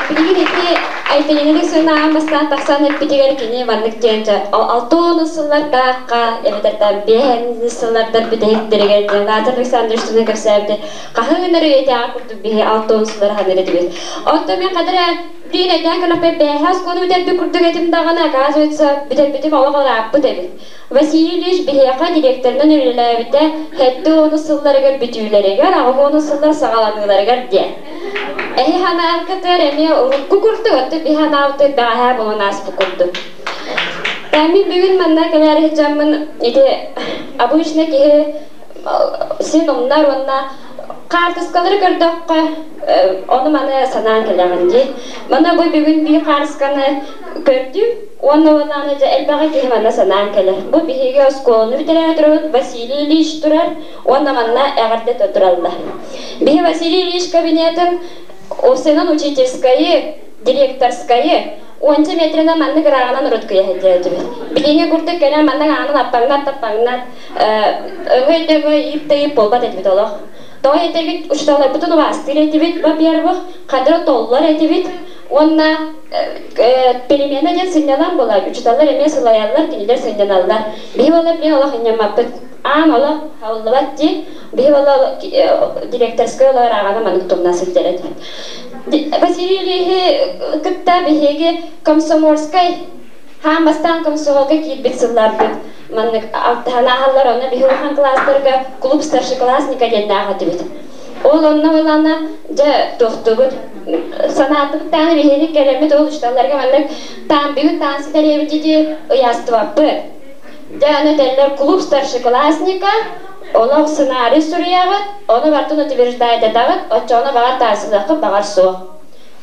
Билигин ити Айталина Алексеевна аан бастаан тахсан эппитигэр кини маннык диэн 60 сыллардаахха эбэтэр там 5 сыллардар бүтэһиктэригэр диэн Лазарь Александрович туһунан кэпсээбитэ хаһан эрэ үйэтээҕи курдук биһи 60 сыллар хаһан эрэ этибит. Оттон мин хадара билигин өйдөөн көрөхпөр бээһэ оскуола бүтэрбит курдук этим даҕаны, оказывается, бүтэрбитим олох ырааппыт эбит. Василий Ильич биһиэхэ директорынан үлэлээбитэ 70 сылларыгар бүтүүлэригэр, 80 сыллар саҕаланыыларыгар диэн. Эһи ханааркытыгар эмиэ урукку курдук, оттон биһи ханаабытыгар бэҕэһээ буолан ааспыт курдук. Мин бүгүн манна кэлээри сылдьаммын ити обычно киһи син умнар уонна хаартыскалары көрдөххө ону-маны санаан кэлэҕин дии. Манна бу бүгүн биир хаартысканы көрдүм уонна уонна дьэ элбэҕи киһи манна санаан кэлэр. Бу биһиги оскуоланы бүтэрээри турабыт Василий Ильич турар уонна манна эҕэрдэ тураллар. Биһи Василий Ильич кабинетын уопсайынан учительскайы, директорскайы уонча метринэн маннык ырааҕынан урут кыйаһыйдыа этибит. Билиҥҥи курдук кэлэн маннык аанын аппаҥнат-таппаҥнат өҥөй-дөҥөй иип-да иип буолбат этибит олох. Тоҕо этэргит учууталларбытын убаастыыр этибит, во-первых, хадра толлор этибит уонна перемена диэн сынньалаҥ буолар. Учууталлар эмиэ сылайаллар, кинилэр сынньаналлар. Биһи буолар билин олох инньаммаппыт. Аан олох хабыллыбат дии. Биһи буолла директорскай олоор ааҕана маннык тумна сылдьар этибит. Василий Ильичи кытта биһиги комсомольскай хаан бастаан комсомолга киирбит сылларбыт маннык алтыһан ааһаллар онно биһи улахан класстарга клуб старшеклассника диэннээх этибит. Ол онно ылана дьэ туохтубут санаатыбыт даҕаны биһиги кэлэммит ол учууталларга маннык таан бүгүн таансы тэриэбит дии ыйаастыбаппыт. Дьэ аны этэллэр клуб старшеклассника олох сценарий суруйаҕыт, ону бартын утверждать этаҕыт, оччоҕуна баҕар таасылыаххыт, баҕар суох.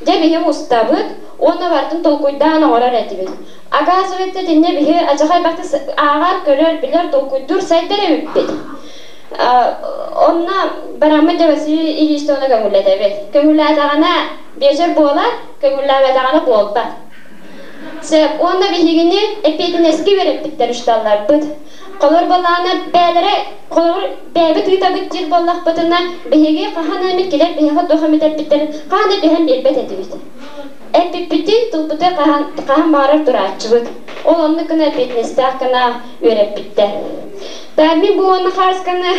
Дьэ биһи мустабыт уонна бартын толкуйдаан оҥорор этибит. Оказывается, итиннэ биһи адьахай бакты ааҕар, көрөр, билэр, толкуйдуур, сайдар эбиппит. Онно бараммыт дьэ Василий Ильич ону көҥүллэтэбит. Көҥүллээтэҕинэ биэчэр буолар, көҥүллээбэтэҕинэ буолбат. Сөп. Уонна биһигини эппиэтинэскэ үөрэппиттэр учууталларбыт. Холобур буоллаҕына, бэйэлэрэ холобур бэйэбит ыытабыт диир буоллахпытына, биһиги хаһан эмит килэр биһиэхэ туох эмит эппиттэрин хаһан да түһэн биэрбэт этибит. Эппиппитин тылбытын хаһан, хаһан баҕарар турааччыбыт. Ол оннук гына эппиэтинэстээх гына үөрэппиттэр. Мин бу уонна хаарысканы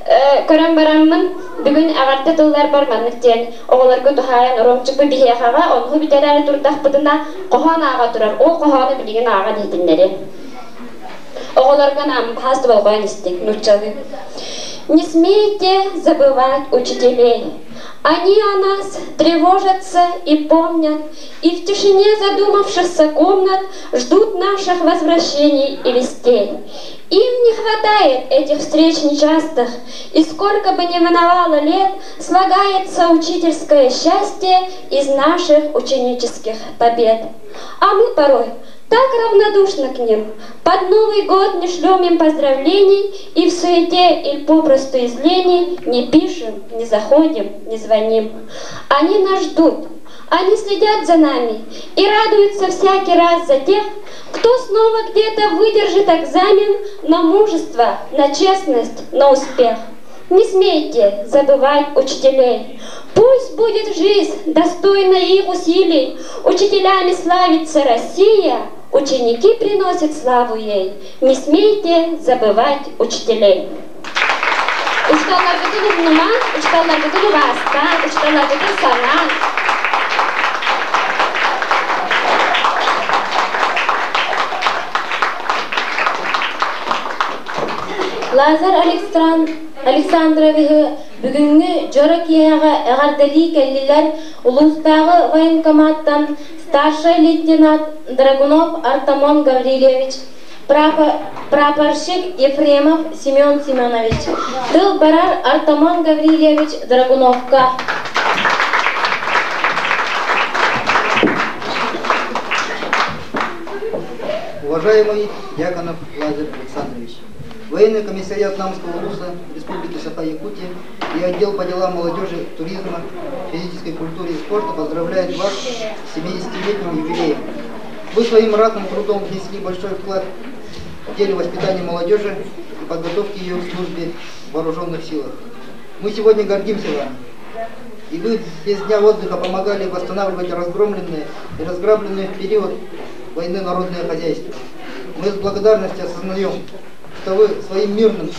Көрөн бараммын, бүгүн эҕэрдэ тылларбар маннык диэн оҕолорго туһаайан Ромчукпу биһиэхэҕэ онуһу бүтэрээри турдахпытына хоһоон ааҕа турар. Ол хоһоону билигин ааҕан иһитиннэриэм. Оҕолорго анааммын баһаас болҕойон истиҥ, нууччалыы. Не смейте забывать учителей. Они о нас тревожатся и помнят, и в тишине задумавшихся комнат ждут наших возвращений и вестей. Им не хватает этих встреч нечастых, и сколько бы ни миновало лет, слагается учительское счастье из наших ученических побед. А мы порой так равнодушны к ним. Под Новый год не шлем им поздравлений и в суете или попросту из лени не пишем, не заходим, не звоним. Они нас ждут, они следят за нами и радуются всякий раз за тех, кто снова где-то выдержит экзамен на мужество, на честность, на успех. Не смейте забывать учителей. Пусть будет жизнь достойна их усилий. Учителями славится Россия, ученики приносят славу ей. Не смейте забывать учителей. Учталларгытын умнуман, учталларгытын убаастаан, учталларгытын санаан. Лазарь Александровиһы бүгүҥҥү дьоро киэһэҕэ эҕэрдэлии кэллилэр улуустааҕы военкоматтан старшай лейтенант Драгунов Артамон Гаврильевич, прапорщик Ефремов Семен Семенович, тыл барар Артамон Гаврильевич Драгуновка. Уважаемый Дьяконов Лазарь Александрович, военный комиссариат Намского улуса Республики Саха-Якутия и отдел по делам молодежи, туризма, физической культуры и спорта поздравляет вас с 70-летним юбилеем. Вы своим ратным трудом внесли большой вклад в деле воспитания молодежи и подготовки ее к службе в вооруженных силах. Мы сегодня гордимся вами. И вы без дня отдыха помогали восстанавливать разгромленные и разграбленные в период войны народное хозяйство. Мы с благодарностью осознаем, что вы своим мирным,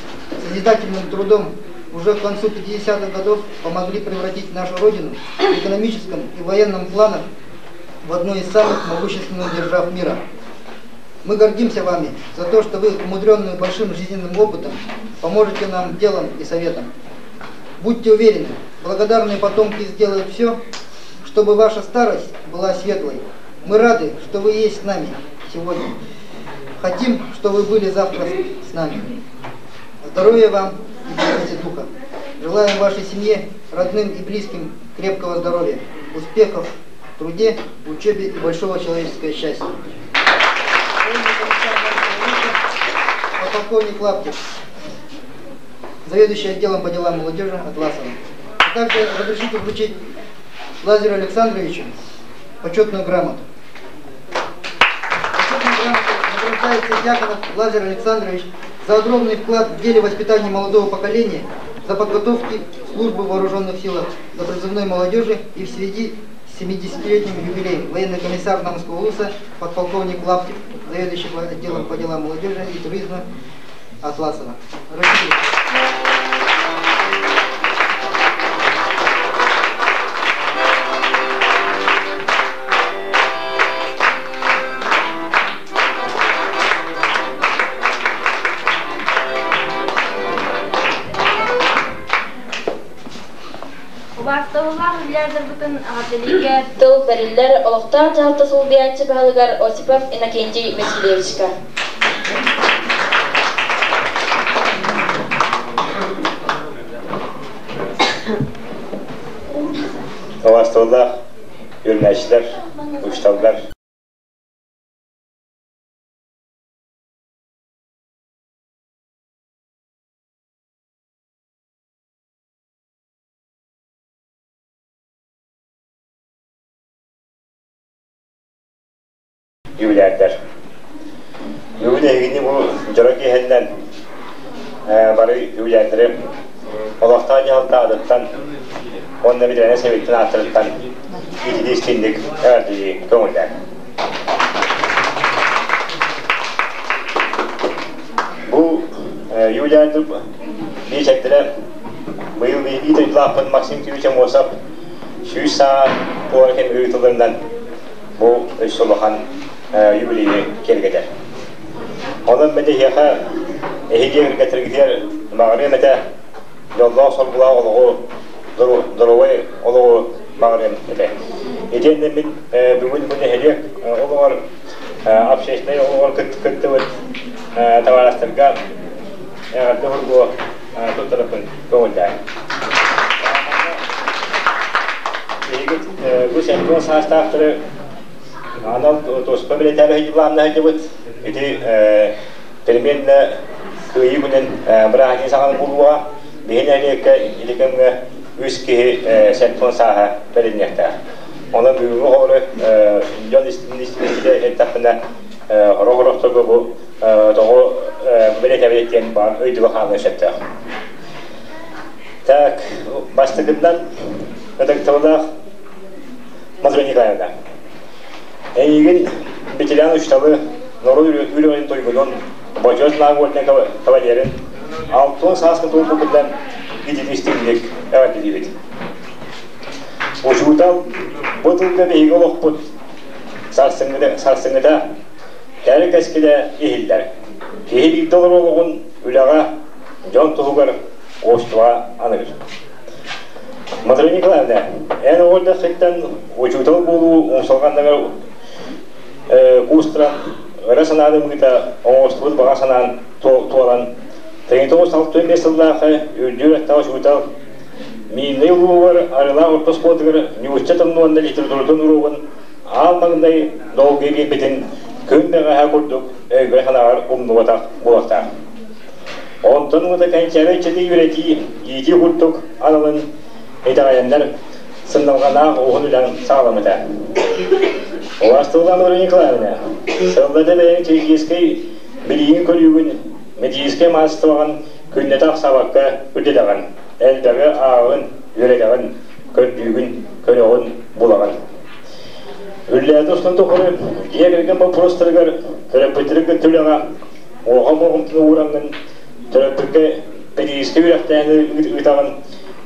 созидательным трудом уже к концу 50-х годов помогли превратить нашу Родину в экономическом и военном планах в одну из самых могущественных держав мира. Мы гордимся вами за то, что вы, умудренные большим жизненным опытом, поможете нам делом и советом. Будьте уверены, благодарные потомки сделают все, чтобы ваша старость была светлой. Мы рады, что вы есть с нами сегодня. Хотим, чтобы вы были завтра с нами. Здоровья вам и бодрости духа. Желаем вашей семье, родным и близким крепкого здоровья, успехов в труде, учебе и большого человеческого счастья. Подполковник Лаптев, заведующий отделом по делам молодежи Атласова. А также разрешите вручить Лазарю Александровичу почетную грамоту. Почетную грамоту награждается Дьяконов Лазарь Александрович за огромный вклад в деле воспитания молодого поколения, за подготовки службы в вооруженных силах, за призывной молодежи и в связи с 70-летним юбилеем военный комиссар Намского улуса, подполковник Лаптев, заведующий отделом по делам молодежи и туризма Атласова. Россия. Убаастабыллаах юбилярдарбытын эҕэрдэлииргэ тыл бэриллэр олохтоох дьаһалта солбуйааччы баһылыгар Осипов Иннокентий Васильевичка. Убаастабыллаах үөрэнээччилэр, учууталлар Юбилярдар. Бүгүн эһигини бу дьоро киэһэннэн бары юбилярдары олохтоох дьаһалта аатыттан уонна бэтэрээнэ сэбиэттэн ааттарыттан итини истинник эҕэрдэлии көҥүллээн. Бу юбилярдар Биэчэрдэрэ быйыл биһиги дойдулаахпыт Максим Кириллович Аммосов 100 саа туолар кэм ыытылларынан бу өссө улахан юбилейы киэргэтэр. Онон мен эһиэхэ эһиги эргэтэргитигэр баҕарыам этэ, дьоллоох соргулаах олоҕу, доруобай олоҕу баҕарыам этэ. Итиэннэ мин бүгүн бу нэһилиэк олоҕор общественнай олоҕор кыттыбыт табаарыстарга эҕэрдэ уругу туттараппын көҥүллээн. Биһиги бу 70 саастаахтары анал туспа билэтээбэ былааннаһа сылдьыбыт. Ити примерно Кыайыы күнүн бырааһынньык саҕана буолуоҕа. Биһи нэһилиэккэ ити кэмҥэ үс киһи 70 сааһа бэриллиэхтээх. Онон бүгүҥҥү оҕолору дьон истибитэ эттэхпинэ, хорох-хорохторго бу тоҕо билэтэбит диэн баар өйдүгэ хаалыан сөптөөх. Так, бастакытынан ытыктабылаах Матрена Николаевна, эйигин ветеран учууталы норуот үөрэҕин туйгунун, бочуот уонна кавалерын 60 сааскын туолбуккутунан ититистиҥник эҕэрдэлиибит. Учуутал бу тылга биһиги олохпут сарсыҥҥыта кэрэ кэскилэ иһиллэр. Киһи биирдэ олорор олоҕун үлэҕэ, дьон туһугар уостуга аныыр. Матрена Николаевна, эн оҕо эрдэххиттэн учуутал буолуу умсулҕанныгар куустаран, ыра санааны ымыыта оҥостубут баҕа санаан туолан, 1965 сыллаахы үрдүк үөрэхтээх учуутал Миирнэй улууһугар Арыылаах орто оскуолатыгар нуучча тылын уонна литературатын уруогун аан маҥнай долгуйа биэрбитин күн бэҕэһээ курдук өйгөр-санааҕар умнубатах буолуохтаах. Онтон ылата кэнчээри ыччаты үөрэтии, иитии курдук аналын итэҕэйэннэр сындалҕанаах уһун үлэҥ саҕаламмыта. Улаастыллан Мария Николаевна, сыллата бэйэҥ техническэй билиигин-көрүүгүн методическай маастыбаҕын күннэтэ ахсаабакка үрдэтэҕин, элбэҕи ааҕын, үөрэтэҕин, көрдүүгүн, көрөҕүн, булаҕын. Үллээти устун тухары дьиэ кэргэн боппуруостарыгар төрөппүттэри кытта үлэҕэ уоха болҕомтону уураҥҥын төрөппүккэ педагогическай үөрэхтээһини ыытаҕын,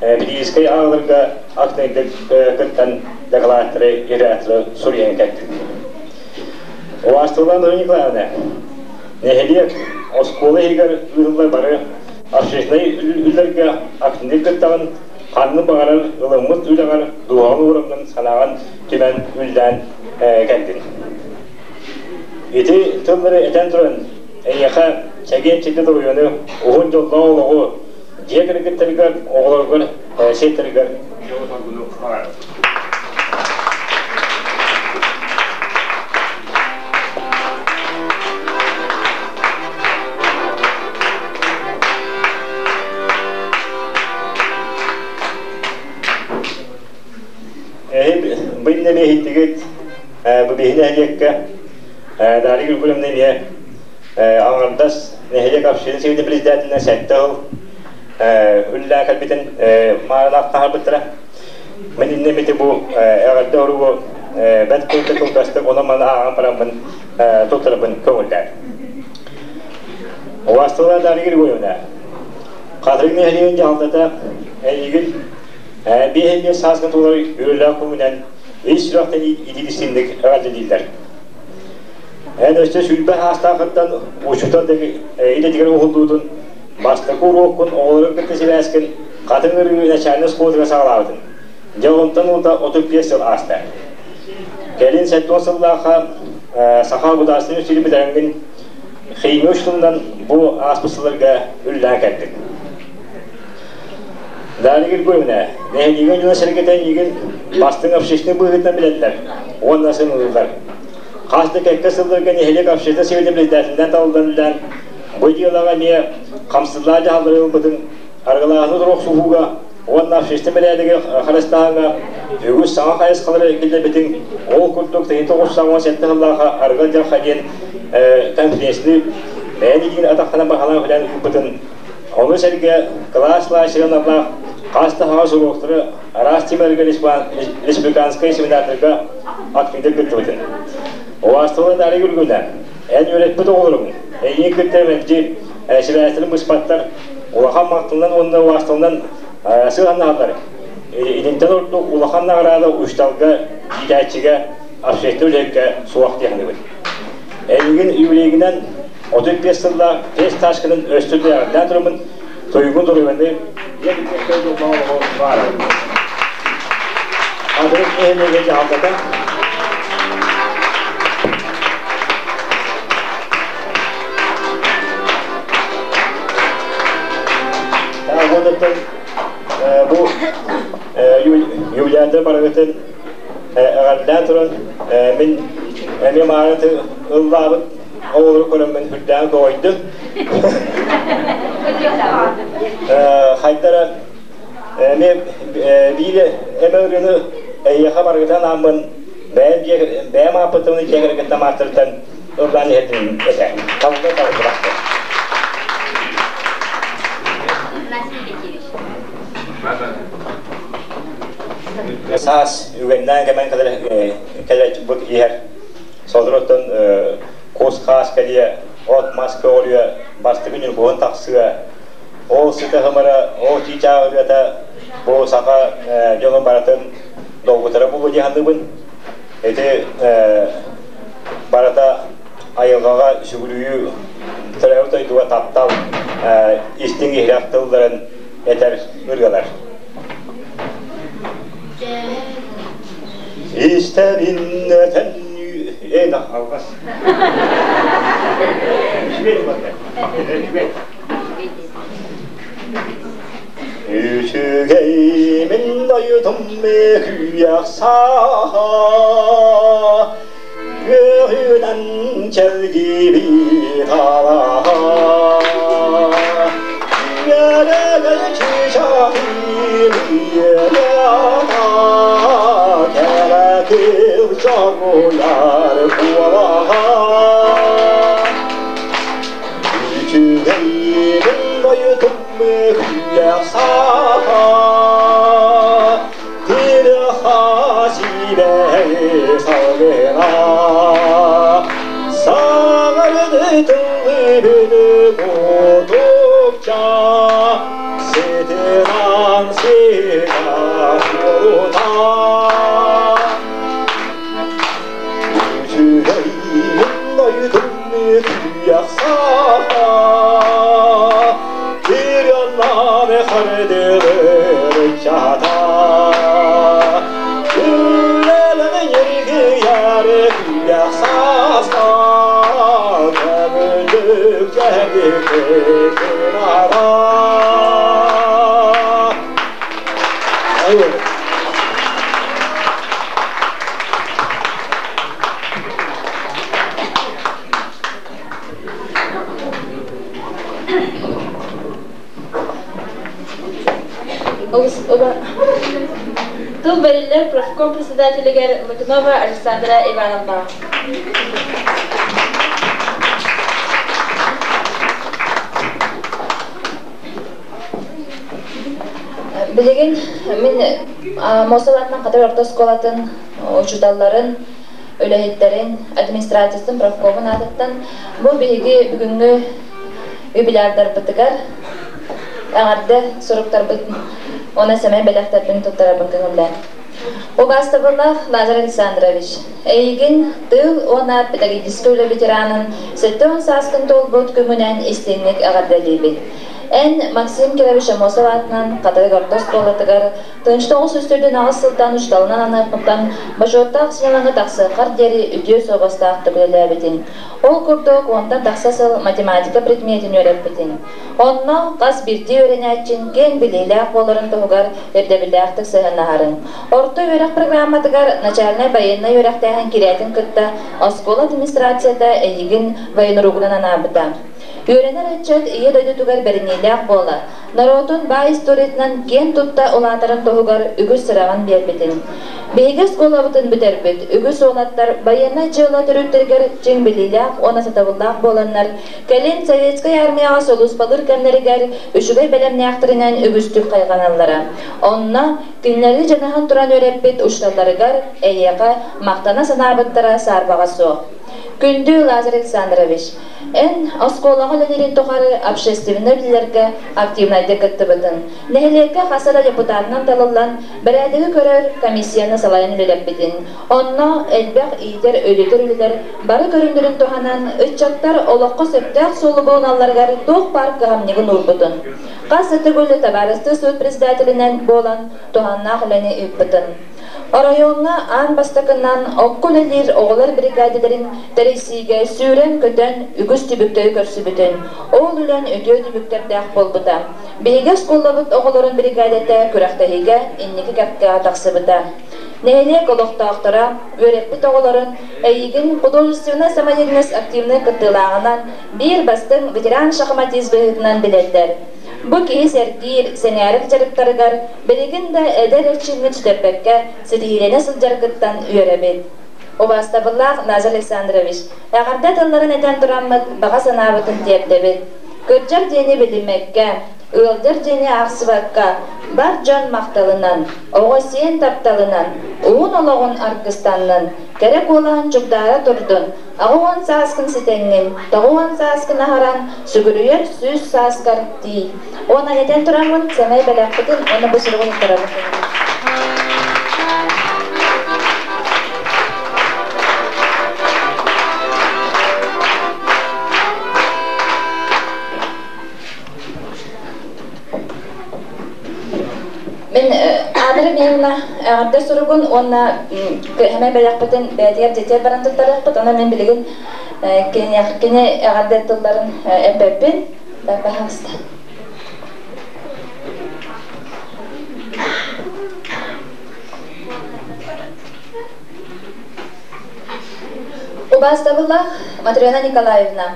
педагогическай ааҕыларга активнайдык кыттан дакылааттары, рефераттары суруйан кэллим. Убаастабыллаах Мария Николаевна, нэһилиэк, оскуола иһигэр ыытыллар бары общественнай үлэлэргэ активнайдык кыттаҕын, ханнык баҕарар ылыммыт үлэҕэр дууһаҕын уураҥҥын санааҕын түмэн үллээн кэллин. Ити тыллары этэн туран, эйиэхэ чэгиэн-чэбдик доруобуйаны, уһун дьоллоох олоҕу, дьиэ кэргэттэригэр, оҕолоргор, сиэттэригэр дьолу-соргуну баҕарабын. Эһи бу иннэ иһиттигит бу биһи нэһилиэккэ Дарья Григорьевна эмиэ аҥардас нэһилиэк общественнай совета председателинэн 7 сыл үлэлээн кэлбитин маарылаах таһаарбыттара. Мин иннэ эмити бу эҕэрдэ уругу бэрт кылгас кылгастык онон-маны ааҕан бараммын туттарабын көҥүллээн. Убаастабыллаах Дарья Григорьевна, Хатырык нэһилиэгин дьаһалтата эйигин 55 сааскын туолар үөрүүлээх күҥҥүнэн ис сүрэхтэн итиитистинник эҕэрдэлииллэр. Эн өссө 20 саастаахыттан учуутал идэтигэр уһуллуутун бастакы уруоккун оҕолорун кытта сибээскин Хатыҥ Ырыы начальнай оскуолатыгар саҕалаабытын. Дьэ онтон ылата 35 сыл ааста. Кэлин 70 сыллаахха Саха государственнай үстүүтүн бүтэрэҥҥин химия учууталынан бу ааспыт сылларга үлэлээн кэлбит. Дарья Григорьевна, нэһилиэгин дьоно-сэргэтэ эйигин бастыҥ общественный быһыытынан билэллэр уонна сыаналыыллар. Хас да кэккэ сылларга нэһилиэк общественнай советын председателинэн талыллан үлэлээн, бу дьыалаҕа эмиэ хамсыылаах дьаһаллары ылбытын, арыгылааһыны туруохсуһууга уонна общественнай бэрээдэги харыстааһыҥҥа үгүс саҥа хайысхалары киллэрбитин, ол курдук 1997 сыллаахха Арыгы алдьархай диэн конференцияны бэйэн илиигин атахтанан баһылаан үлээн ыыппытын, ону сэргэ кылаас лаачыгын хас да хаҕас уруоктары араас темаларга республиканскай семинардарга активдык кыттыбытын. Убаастабылын Дарья Григорьевна, эн үөрэппит оҕолоруҥ эйигин кытта мэлдьи сибээстэрин быспаттар. Улахан махталынан уонна убаасталынан сыһаннааллар. Итинтэн ордук улахан наҕараада учууталга, иитээччигэ, общественнай үлэһиккэ суох диэхнибит. Эйигин юбилейгинэн 35 сыллаах пес ташканын өстө эҕэрдээн тураммын туйгун доруобуйаны баар. Адрес нэһилиэгэ дьаһалтата Уоннаттан бу юбилейдар барыгытын эҕэрдээн туран мин эмиэ маараты ыллаабыт оҕолору көрөммүн үрдээн көҕөйдүм. Хайдара эмиэ биир эмэ ырыаны эйиэхэ барыгытан ааммын бэйэм бэйэм ааппыттан дьиэ кэргэттэн маастартан ыллаан иһэрдим этэ. Талга талгыбахты. Саас үгэннээн кэмэн кэлэр бут иһэр. Соторуттан кус-хаас кэлиэ, от-мас көҕүрүө, бастакы ньургуһун тахсыа. Ол сыта-хымара, ол чыычаах ырыата бу саха дьонун барытын долгутара буолуо дии саныыбын. Ити барыта айылҕаҕа сүгүрүйүү, төрөөбүт дойдуга таптал, истиҥ иһирэх тылларын этэр ырыалар. Истэрин этэн эн алҕас. Үчүгэй мин дойдум күйэх саха Күөхүнэн чэлгиби талаха Үөрэгэй чычаҕым үөрэ Кэрэ кыл чоруйар куолаха Үчүгэйбин дойдум күйэх саха Тирха сибэ салгына Саҥарды тыллыбыт кутукча Сытынан сыга курута Үчүгэйин дойдум күйэх саха Тиряннан хардылыр чата Үлэлэн ньиргийэр күйэх саска Көмүлүк дьэҥкир кынара Тыл бэриллэр профком председателигэр Лукинова Александра Ивановна. Билигин мин Мосалатынан Хатыр орто оскуолатын учууталларын, үлэһиттэрин, администрациятын профкомун аатыттан бу биһиги бүгүҥҥү юбилярдарбытыгар эҕэрдэ суруктарбыт уонна сэмэй бэлэхтэрбин туттарарбын көҥүллээн. Убаастабыллаах Лазарь Александрович, эйигин тыыл уонна педагогическай үлэ ветеранын 70 сааскын туолбут күҥүнэн истиҥник эҕэрдэлиибин. Эн Максим Кирович Амосов аатынан Хатырык орто оскуолатыгар 1948 сылтан учууталынан аныахпыттан бочуоттаах сынньалаҥы тахсыаххар диэри үтүө суобастаахтык үлэлээбитин. Ол курдук уонтан тахса сыл математика предметин үөрэппитин. Онно хас биирдии үөрэнээччин киэҥ билиилээх буоларын туһугар ирдэбиллээхтик сыһыаннаһарын. Орто үөрэх программатыгар начальнай байыаннай үөрэхтээһин кирээтин кытта оскуола администрацията эйигин военругунан анаабыта. Үөрэнэр ыччат Ийэ дойдутугар бэриниилээх буола, норуотун баай историятынан киэн тутта улаатарын туһугар үгүс сыраҕын биэрбитин. Биһиги оскуолабытын бүтэрбит үгүс уолаттар байыаннай дьыала төрүттэригэр чиҥ билиилээх уонна сатабыллаах буоланнар, кэлин Советскай армияҕа сулууспалыыр кэмнэригэр үчүгэй бэлэмнээхтэринэн үгүстүк хайҕаналлара. Онно кинилэри дьаныһан туран үөрэппит учууталларыгар эйиэхэ махтана санаабыттара саарбаҕа суох. Күндү Лазарь Александрович, эн оскуолаҕа үлэлиирин тухары общественнай үлэлэргэ активнайдык кыттыбытын, нэһилиэккэ хас да депутатынан талыллан, бэрээдэги көрөр комиссияны салайан үлэлэппитин, онно элбэх иитэр-өйдөтөр үлэлэр бары көрүҥнэрин туһанан, ыччаттар олоххо сөптөөх суолу булуналларыгар туох баар кыһамньыгын уурбутун, хас да төгүл табаарыстыы суут председателинэн буолан туһааннаах үлэни ыыппытын. Оройуоҥҥа аан бастакынан окко үлэлиир оҕолор биригээдэлэрин тэрийсиигэ сүүрэн-көтөн үгүс түбүктэри көрсүбүтүн, ол үлэн үтүө түмүктэрдээх буолбута. Биһиги оскуолабыт оҕолорун биригээдэтэ күрэхтэһиигэ инники кэккэҕэ тахсыбыта. Нэһилиэк олохтоохторо үөрэппит оҕолорун эйигин художественнай самодеятельность активнай кыттыылааҕынан биир бастыҥ ветеран-шахматист быһыытынан билэллэр. Бу киһи сэргиир, сэҥээрэр дьарыктарыгар билигин да эдэр эрчимҥин сүтэрбэккэ ситиһиилэнэ сылдьаргыттан үөрэбит. Убаастабыллаах Лазарь Александрович, эҕэрдэ тылларын этэн тураммыт баҕа санаабытын тиэрдэбит. Кырдьар диэни билиммэккэ, ыалдьар диэни аахсыбакка, бар дьон махталынан, оҕо сиэн тапталынан, уһун олоҕун аргыстаннын, кэрэ куолаһын чугдаара турдун, 80 сааскын ситэҥҥин, 90 сааскын аһаран, сүгүрүйэр 100 сааскар тиий. Уонна этэн тураммын, сэмэй бэлэхпитин уонна бу суругун туттарабын. Мин Аадара Михайловна эҕэрдэ суругун уонна хэмэй бэлэхпитин бэйэтигэр дьиэтигэр баран туттарыахпыт. Онон мин билигин кини эҕэрдэ тылларын эппэппин. Пожалуйста. Убаастабыллаах Матрена Николаевна,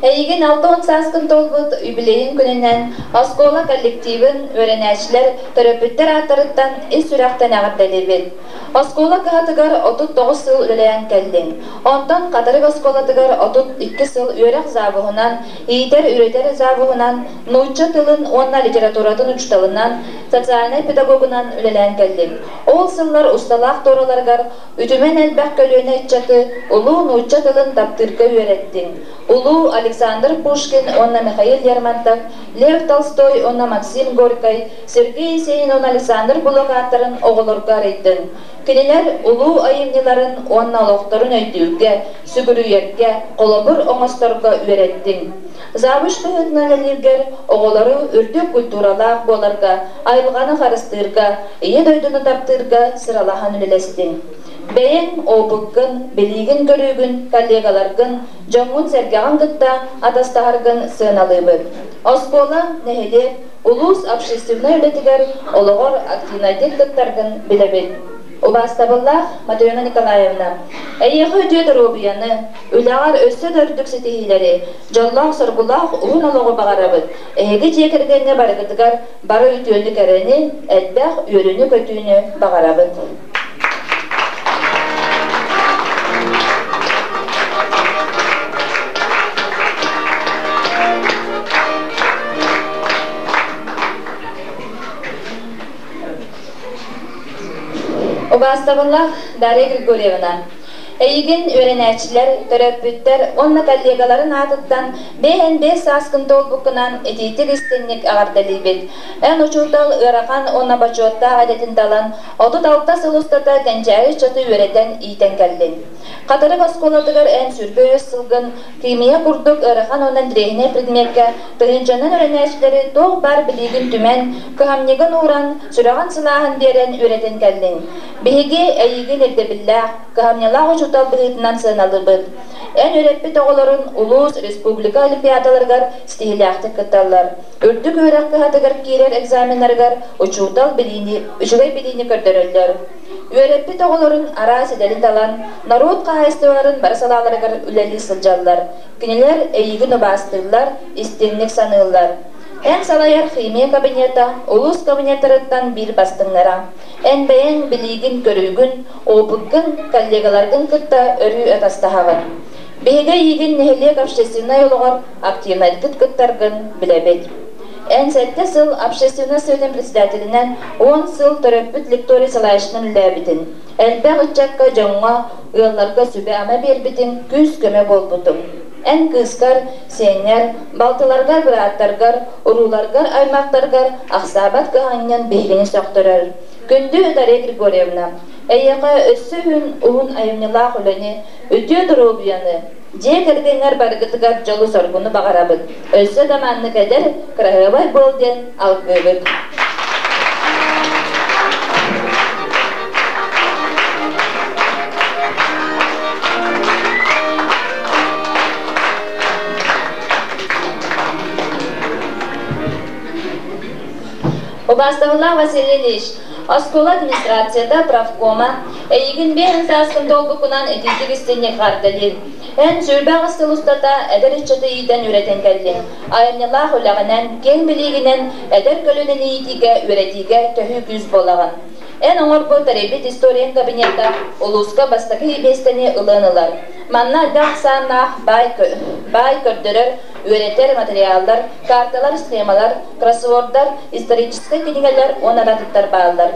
Эйигин 60 сааскын туолбут юбилейын күнүнэн оскуола коллективын, үөрэнээччилэр, төрөппүттэр ааттарыттан ис сүрэхтэн эҕэрдэлиибит. Оскуола кыһатыгар 39 сыл үлэлээн кэллиҥ. Онтон Хатырык оскуолатыгар 32 сыл үөрэх завуһунан, иитэр-үөрэтэр завуһунан, нуучча тылын уонна литературатын учууталынан, социальнай педагогунан үлэлээн кэллиҥ. Ол сыллар усталаах туораларыгар Үтүмэн элбэх көлүөнэ ыччаты улуу нуучча тылын таптыырга үөрэттиҥ. Улуу Александр Пушкин уонна Михаил Лермонтов, Лев Толстой уонна Максим Горькай, Сергей Есенин уонна Александр Блок ааттарын оҕолорго арыйдыҥ. Кинилэр улуу айымньыларын уонна олохторун өйдүүргэ, сүгүрүйэргэ, холобур оҥосторго үөрэттиҥ. Завуч быһыытынан үлэлииргэр оҕолору үрдүк культуралаах буоларга, айылҕаны харыстыырга, Ийэ дойдуну таптыырга сыралаһан үлэлэстиҥ. Бэйэҥ опыккын, билиигин-көрүүгүн, коллегаларгын, дьоҥҥун-сэргэҕин кытта атастаһаргын сыаналыыбыт. Оскуола, нэһилиэк, улуус общественнай үлэтигэр, олоҕор активнайдык кыттаргын билэбит. Убаастабыллаах Матрена Николаевна, эйиэхэ үтүө доруобуйаны, үлэҕэр өссө да үрдүк ситиһиилэри, дьоллоох-соргулаах уһун олоҕу баҕарабыт. Эһиги дьиэ кэргэҥҥэ барыгытыгар бары үтүөнү-кэрэни, элбэх үөрүүнү-көтүүнү баҕарабыт. Убаастабыллаах Дарья Григорьевна, Эйигин үөрэнээччилэр, төрөппүттэр уонна коллегаларын аатыттан 55 сааскын туолбуккунан итиитик-истиҥник эҕэрдэлиибит. Эн учуутал ыарахан уонна бочуоттаах идэтин талан, 36 сыл устата кэнчээри ыччаты үөрэтэн, иитэн кэллиҥ. Хатырык оскуолатыгар эн 23 сылгын химия курдук ыарахан уонна интэриэһинэй предмеккэ тыһыынчанан үөрэнээччилэри туох баар билиигин түмэн, кыһамньыгын ууран, сүрэҕин сылааһын биэрэн үөрэтэн кэллиҥ. Биһиги эйигин ирдэбиллээх, кыһамньылаах учуутал быһыытынан сыаналыыбыт. Эн үөрэппит оҕолорун улуус, республика олимпиадаларыгар ситиһиилээхтик кытталлар. Үрдүк үөрэх кыһатыгар киирэр экзаменнарыгар учуутал билиини, үчүгэй билиини көрдөрөллөр. Үөрэппит оҕолорун араас идэни талан, норуот хаһаайыстыбаларын бары салааларыгар үлэлии сылдьаллар. Кинилэр эйигин убаастыыллар, истиҥник саныыллар. Эн салайар химия кабинета улуус кабинеттарыттан биир бастыҥнара. Эн бэйэҥ билиигин-көрүүгүн, опыккын, коллегаларгын кытта өрүү атастаһаҕын. Биһиги эйиигин нэһилиэк общественнай олоҕор активнайдык кыттаргын билэбит. Эн сэттэ сыл общественнай советын председателинэн, уон сыл төрөппүт лекторий салайааччытынан үлэлээбитин, элбэх ыччакка, дьоҥҥо, ыалларга сүбэ-ама биэрбитин, күүс-көмө буолбутуҥ. Эн кыыскар, сиэҥҥэр, балтыларгар, бырааттаргар, урууларгар, аймахтаргар ахсаабат кыһанньан биһигини сөхтөрөр. Күндү Дария Григорьевна, эйиэхэ өссө үһүн уһун айымньылаах үлэни, үтүө доруобуйаны, дьиэ кэргэҥҥэр барыгытыгар дьолу-соргуну баҕарабыт. Өссө да маннык эдэр, кыраһыабай буол диэн алгыыбыт. Убаастабыллаах Василий Ильич, оскуола администрацията, правкома эйигин биэһин сааскын толбукунан итиитик истинник хардалыыр. Эн сүүрбэ сыл устата эдэр ыччаты иитэн үөрэтэн кэллиҥ. Айымньылаах үлэҕинэн, киэҥ билиигинэн эдэр көлүөнэни иитиигэ, үөрэтиигэ төһүү күүс буолаҕын. Эн оҥорбут тэрийбит историяҥ кабинета улууска бастакы миэстэни ылыан ылар. Манна элбэх ахсааннаах баай, баай көрдөрөр, үөрэтэр материаллар, карталар, схемалар, кроссвордар, историческай кинигэлэр уонна да атыттар бааллар.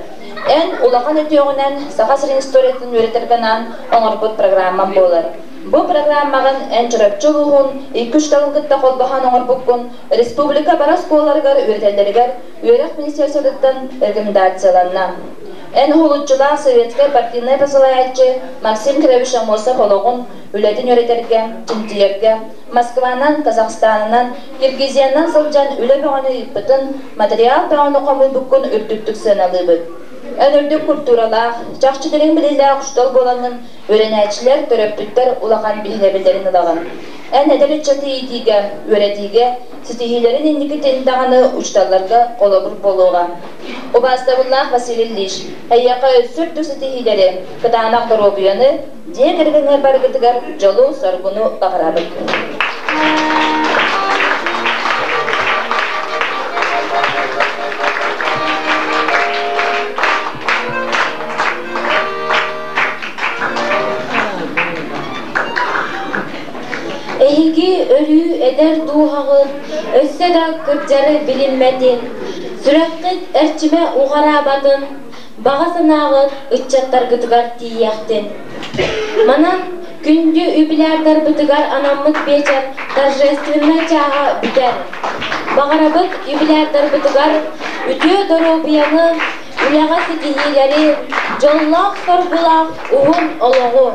Эн улахан үтүөҕүнэн Саха сирин историятын үөрэтэргэ анаан оҥорбут программам буолар. Бу программаҕын эн Чурапчы улууһун икки учууталын кытта холбоһон оҥорбуккун республика бары оскуолаларыгар үөрэтэллэригэр үөрэх министерствотыттан рекомендацияланна. Эн уһулуччулаах советскай партийнай посылаайаччы Максим Кирович Амосов олоҕун, үлэтин үөрэтэргэ, чинчийэргэ Москванан, Казахстанынан, Киргизиянан сылдьан үлэ бөҕөнү ыыппытын, материал бөҕөнү хомуйбуккун үрдүктүк сыаналыыбыт. Эн үрдүк культуралаах, чахчы дириҥ билиилээх учуутал буолаҥҥын үөрэнээччилэр, төрөппүттэр улахан биһирэбиллэрин ылаҕын. Эн эдэр ыччаты иитиигэ, үөрэтиигэ ситиһиилэрин инникитин даҕаны учууталларга холобур буолуоҕа. Убаастабыллаах Василий Ильич, эйиэхэ өссө үрдүк ситиһиилэри, кытаанах доруобуйаны, дьиэ кэргэҥҥэр барыгытыгар дьолу-соргуну баҕарабыт. Эһиги өрүү эдэр дууһаҕыт өссө да кырдьары билиммэтин, сүрэххит эрчимэ уҕараабатын, баҕа санааҕыт ыччаттаргытыгар тиийиэхтин. Манан күндү юбилярдарбытыгар анаммыт биэчэр торжественнай чааһа бүтэр. Баҕарабыт юбилярдарбытыгар үтүө доруобуйаны, үлэҕэ ситиһиилэри, дьоллоох-соргулаах уһун олоҕу!